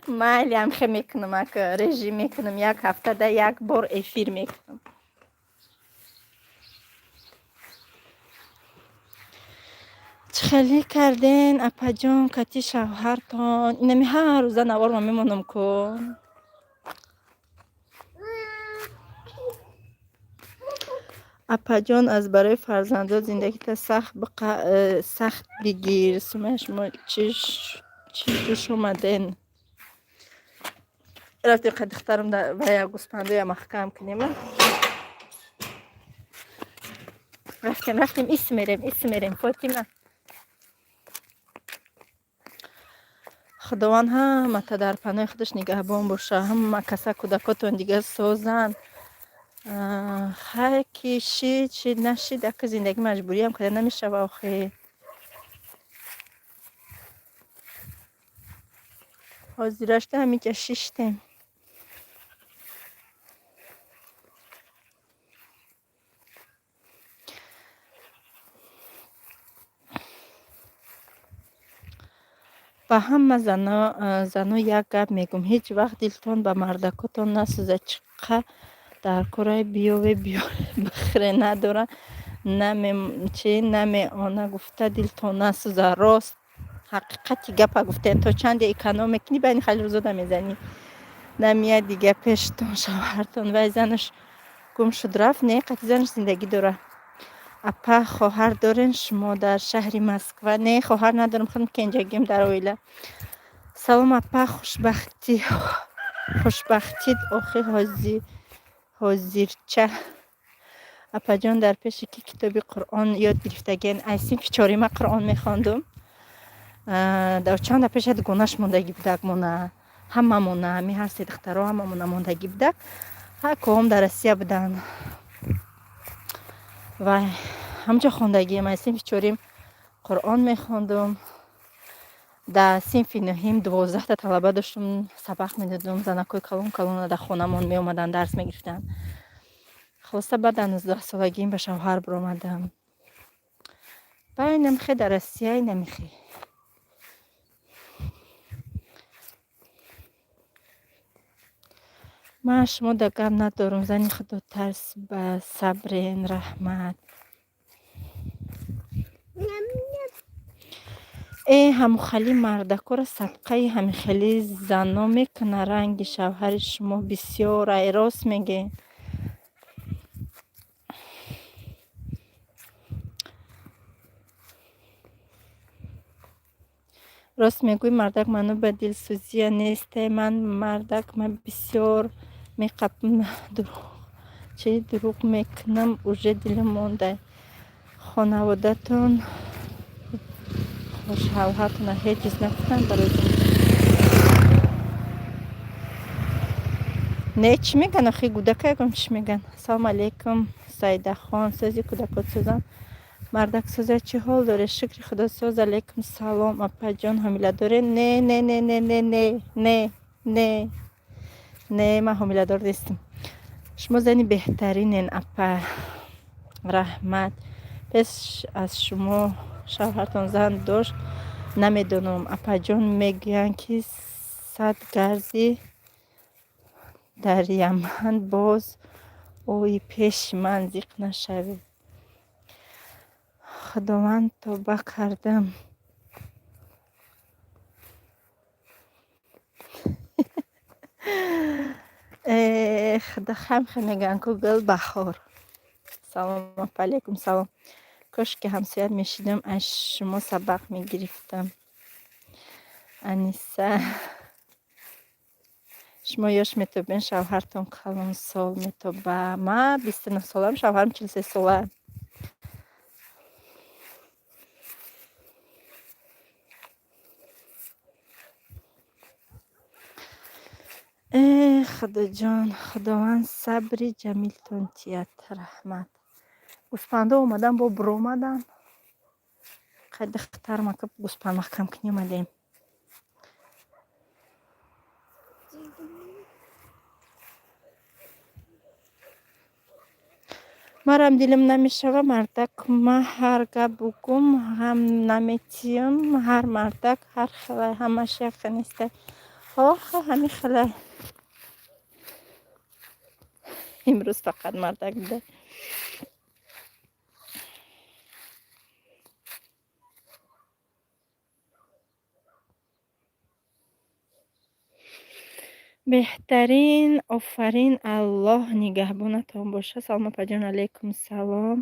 Майли, амхе мекунам, ак режим мекунам, як ҳафтада як бор эфир мекунам. Чӣ хеле карден, апаҷон, кати шавҳартон? Инами ҳар рӯза навор ма мемонам ку. Апаҷон, аз барои фарзандо зиндагита сахт бигир. Сумая, шумо чӣ ҷӯш омаден? Рафтем қа духтарам ва як гӯспандоя маҳкам кунем. Рафтем, рафтем, ис мерем, ис мерем, Фотима. Худованд ҳамата дар паноҳи худаш нигаҳбон боша. Ҳама каса кӯдакотон дига созанд. Хай, ки шид, шид, нашид, ака зиндагӣ маҷбуриам карда намешава охи. Ҳозирашта ҳамиҷа шиштем. Ба ҳама зано як гап мегӯм: ҳеҷ вақт дилтон ба мардакотон насӯзад. Чӣ қа дар корай биёве, биёре, бихӯре надора, чи намеона гуфта дилтон насӯзад. Рост, ҳақиқати гапа гуфтем. То чанде эконом мекунӣ, байни хеле рӯзода мезанӣ. Намеяд дига пештон шавҳартон. Вай занаш гум шуд, рафт. Не, қати занаш зиндагӣ дора. Апа, хоҳар дорен шумо дар шаҳри Москва? Не, хоҳар надорам, худам кенҷагим дар оила. Салом, апа, хушбахтӣ, хушбахтид охи ҳозирча. Апаҷон, дар пеши ки китоби Қуръон ёд гирифтаген? Ай синфи чорима Қуръон мехондум. Дар чанда пеша дугонаш мондагӣ будак мона, ҳамамона, ҳами ҳар се духтаро ҳамамона мондагӣ будак. Ҳар коҳом дар Россия буданд ва ҳамҷо хондагиам. Ай синфи чорим Қуръон мехондум. Дар синфи нӯҳим 12-та талаба доштум, сабақ медодум. Занакҳои калон калона дар хонамон меомаданд, дарс мегирифтанд. Хулоса, баъд дар 19-солагиим ба шавҳар биромадам. Ба инамихе дар Россия инамихе. Ман шумо да гап надорам, зани худотарс ба сабрен, раҳмат. Э, ҳамухали мардакора садқаи ҳамихели зано мекуна, ранги шавҳари шумо бисёр ай, рост мегӯед. Рост мегӯй, мардак ману ба дилсӯзия несте. Ман мардак ма бисёр меқапм, чи дурӯғ мекунам, уже дилам монда. Хонаводатон шавҳартона ҳеҷ чиз нагуфтанд барои не? Чӣ меган охи, гудака ягон чӣ меган? Салому алейкум, Саидахон, сӯзи кӯдакот сӯзан, мардак сӯза, чӣ ҳол доре? Шукри Худо, соз. Алейкум салом, апаҷон, ҳомиладоре? Не, не, не, не, не, не, не, не, не, ман ҳомиладор нестам. Шумо зани беҳтаринен, апа, раҳмат. Пеш аз шумо шавҳартон зан дошт? Намедонам, апаҷон. Мегӯянд, ки сад гарди дар Яман боз ои пеши ман зиқ нашавед. Худованд, тобба кардам. Э, худо, хамхе мегӯянд ку, гул баҳор. Салом апа, алейкум салом. Кошки ҳамсоят мешидам, аз шумо сабақ мегирифтам. Аниса, шумо ёш метобен, шавҳартон калонсол метоба. Ма 29 солам, шавҳарам 43 сола. Э, худоҷон, Худованд сабри ҷамилтон тият, раҳмат. Гӯспандо омадан, бо биромадан. Қай духтармака гӯспанд маҳкам кунӣ омадем. Марам дилам намешава, мардак ма ҳар гап бугум ҳам наметиём. Ҳар мардак ҳар хелай, ҳамаш яка нестай. Ҳо, ҳами хелай. Имрӯз фақат мардак буда. Беҳтарин, офарин, Аллоҳ нигаҳбонатон бошад. Салом, апаҷон, алейкум салом.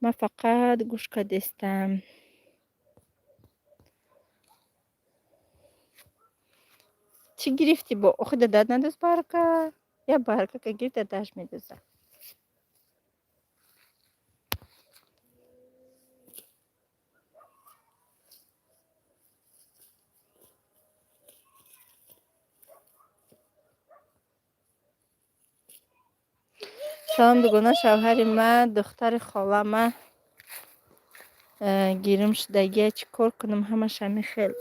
Ман фақат гӯш кардестам. Чӣ гирифтӣ бо? Охи дадат надӯз барга? Я барга ка гирифт, дадаш медӯзад. Салом, дугона, шавҳари ма духтари холама гирим шудагия, чӣ кор кунам? Ҳамаш ҳами хел.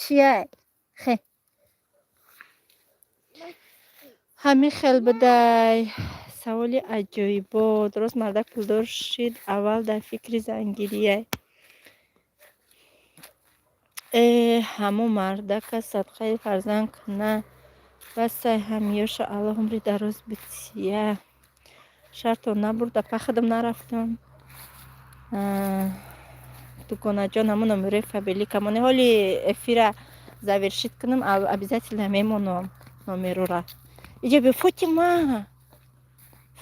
Чия? Хе. Ҳами хел будай. Саволи аҷоибот. Рост, мардак пулдор шид, аввал дар фикри зангирияй. Э, ҳамо мардака садқаи фарзанд куна. Басай ҳамёша, Аллоҳ умри дароз бития. Шарто набурд, апа, худам нарафтам. Дугонаҷон, ҳамон номерои Фаберлик амоне. Ҳоли эфира завершить кунам, обязательно мемонам номерора. Иҷа биё, Фотима.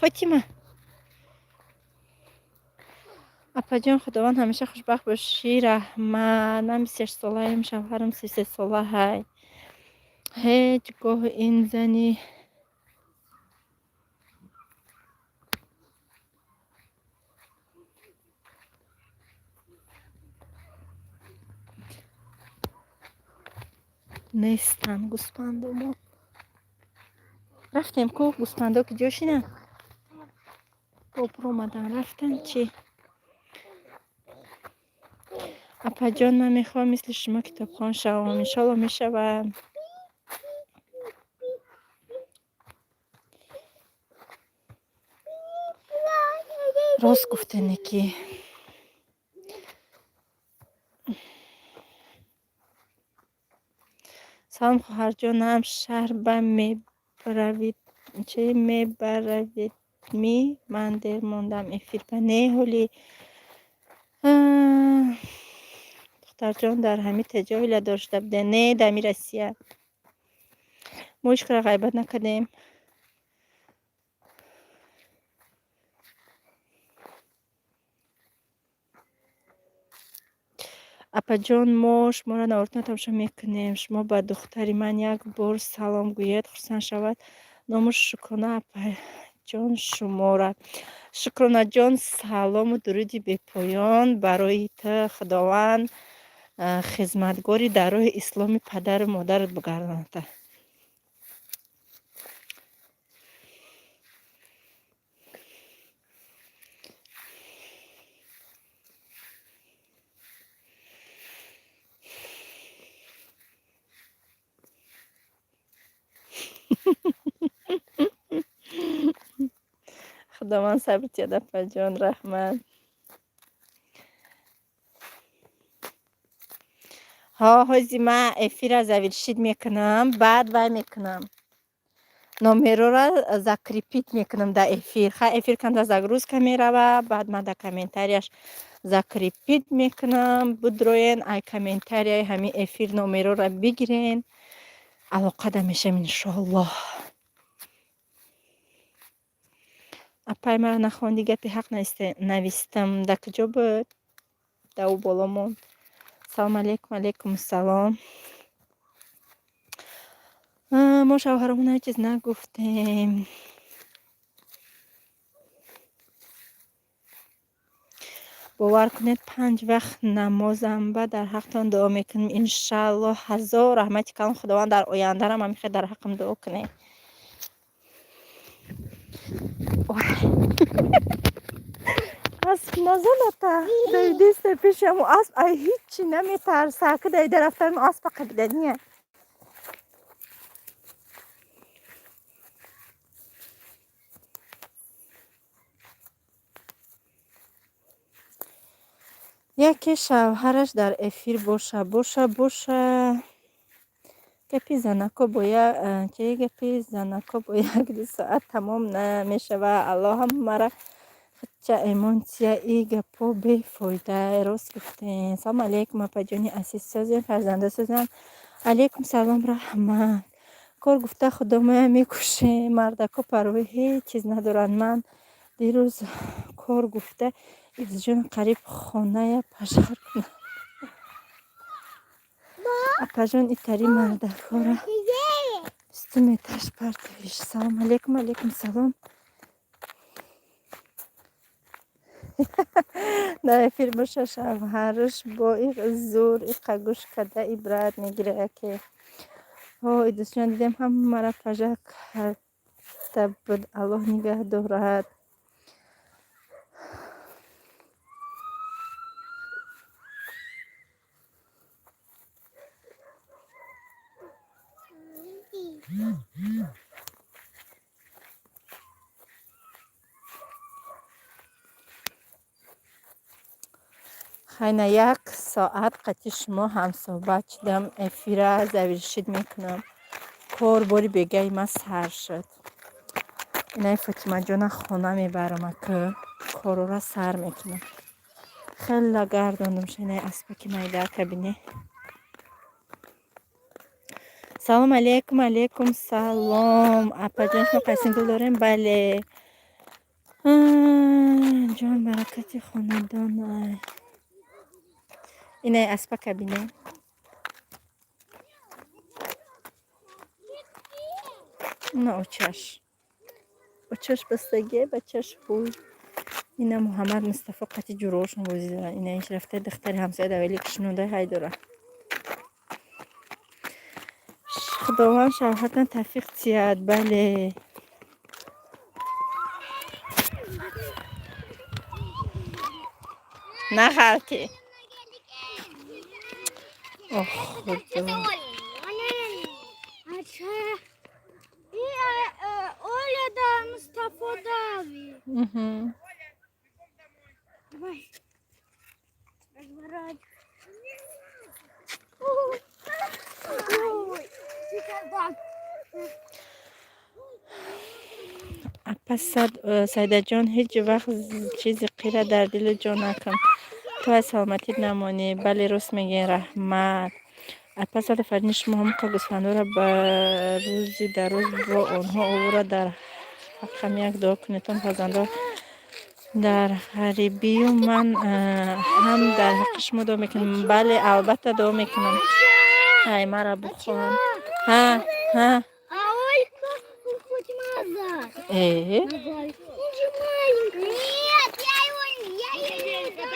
Фотима. Апаҷон, Худованд ҳамеша хушбахт бошӣ, раҳмат. Ман 26 солаем, шавҳарам 33 сола ҳай. Ҳеҷ гоҳ ин зани нестанд гӯспандомо. Рафтем ку, гӯспандо ки ҷо шинанд? Бо биромадан рафтан чӣ? Апаҷон, ман мехоҳам мисли шумо китобхон шавам. Иншолло, мешавам. Рост гуфтене ки. Салом, хоҳарҷонам, шаҳр ба мебаравид, чӣ мебараведмӣ? Ман дер мондам эфир ба. Не, ҳоли духтарҷон, дар ҳами теҷо ҳила шуда буде? Не, дар ҳами Россия. Мо ҳеҷ кара ғайбат накардем. Апаҷон, мо шуморо навортона тамошо мекунем. Шумо ба духтари ман як бор салом гӯед, хурсанд шавад. Номаш Шукрона, апаҷон, шумора. Шукронаҷон, салому дуруди бепоён барои ту. Худованд хизматгори дар роҳи исломи падару модарат бигардонада. Худованд сабр диҳад, апаҷон, раҳмат. Ҳо, ҳози ман эфира завершить мекунам, баъд вай мекунам. Номерора закрепить мекунам дар эфир. Ха, эфир канда загрузка мерава, баъд ман дар комментарияш Закрепить мекунам, бидроен, ай комментарияи ҳамин эфир номерора бигирен. Алоқада мешавем, иншоаллоҳ. Апай, мара нахонди, гапи ҳақ навистам. Дар куҷо буд? Дар ӯ боло монд. Салому алейкум, алейкум салом. Мо шавҳаромон ҳеҷ чиз нагуфтем. Бовар кунед, панҷ вақт намозам ба дар ҳақтон дуо мекунем, иншааллоҳ. Ҳазор раҳмати калон, Худованд дар ояндарам ҳамихел дар ҳаққам дуо кунед. Ой, асп назаната, давидиста пеши ҳамун асп, ай ҳичи наметарса, ки давида рафтам аспа қабидания. Яке шавҳараш дар эфир боша, боша, боша. Гапи занако бо чи, гапи занако бо як-ду соат тамом намешава. Аллоҳ ҳамаро худча эмоция, и гапо бефоида. Рост гуфтем. Салому алейкум, апаҷони азиз, созем, фарзандо созам. Алейкум салом, раҳмат. Кор гуфта худомоя мекушем, мардако парвои ҳеҷ чиз надоранд. Ман дирӯз кор гуфта ивзҷон қариб хоная пожар кунад. Апаҷон, итари мардакора бистум этаж партовиш. Салом алейкум, алейкум салом. Дар эфир боша шавҳараш бо зур иқа гӯш карда ибрат мегирад яке. Ҳой, дӯстҷон, дидем, ҳамаро пожар карда буд. Аллоҳ нигаҳ дорад. Хайна, як соат қатъи шумо ҳамсӯҳбат шудам, эфира завершить мекунам. Кор бори бегаи ман сар шуд. Инаи Фотимаҷона хона мебарам, ака корора сар мекунам. Хеле гардондум инаи аспаки майда кабине. Салом алейкум, алейкум салом. Апаҷон, шумо қайсин гул дорем? Бале. Ҷон, баракати хонадон. Инаи аспа кабине. Ина очаш. Очаш бастагие, бачаш ҳуй. Ина Муҳаммад Мустафо қати ҷуроошон бозӣ доранд. Ина иш рафта духтари ҳамсоя давели кишнуда ҳай дора. Худованд шавҳатан тавфиқ диҳад. Бале. Нағалти. Ох, Худо. Оля да Мустафо дави. Угу. Давай. Разворот. Ой, сейчас дам. Апа Сайдаҷон, ҳеҷ вақт чизи қира дар дилу ҷо накун. Ту аз саломатит намонӣ. Бале, рост мегӯед, раҳмат. Апа Сада Фарини, шумо ҳамқа гӯсфандора ба рӯзи дароз бо онҳо овора, дар ҳаққам як дуо кунедтон, фарзандо дар ғарибию ман ҳам дар ҳаққи шумо дуо мекунам. Бале, албатта дуо мекунам. Ай, мара бухон. Ҳа, ҳа. А Ольга хоть назад. Э? Назад. Он же маленький. Нет, я его я ее не дам.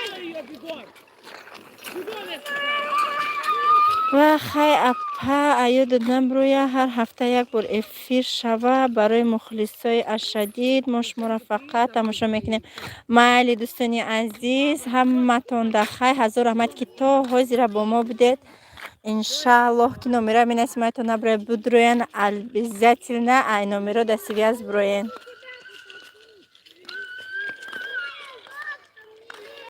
Ва хай, апа, аё додам рӯя, ҳар ҳафта як бор эфир шава барои мухлисои ашадид, мо шуморо фақат тамошо мекунем. Майли, дӯстони азиз, ҳаматонда хай, ҳазор раҳмат, ки то ҳозира бо мо будед. Иншааллоҳ, ки номера менасимайтон наброяд, будроян, обязательно ай номеро да связь броен.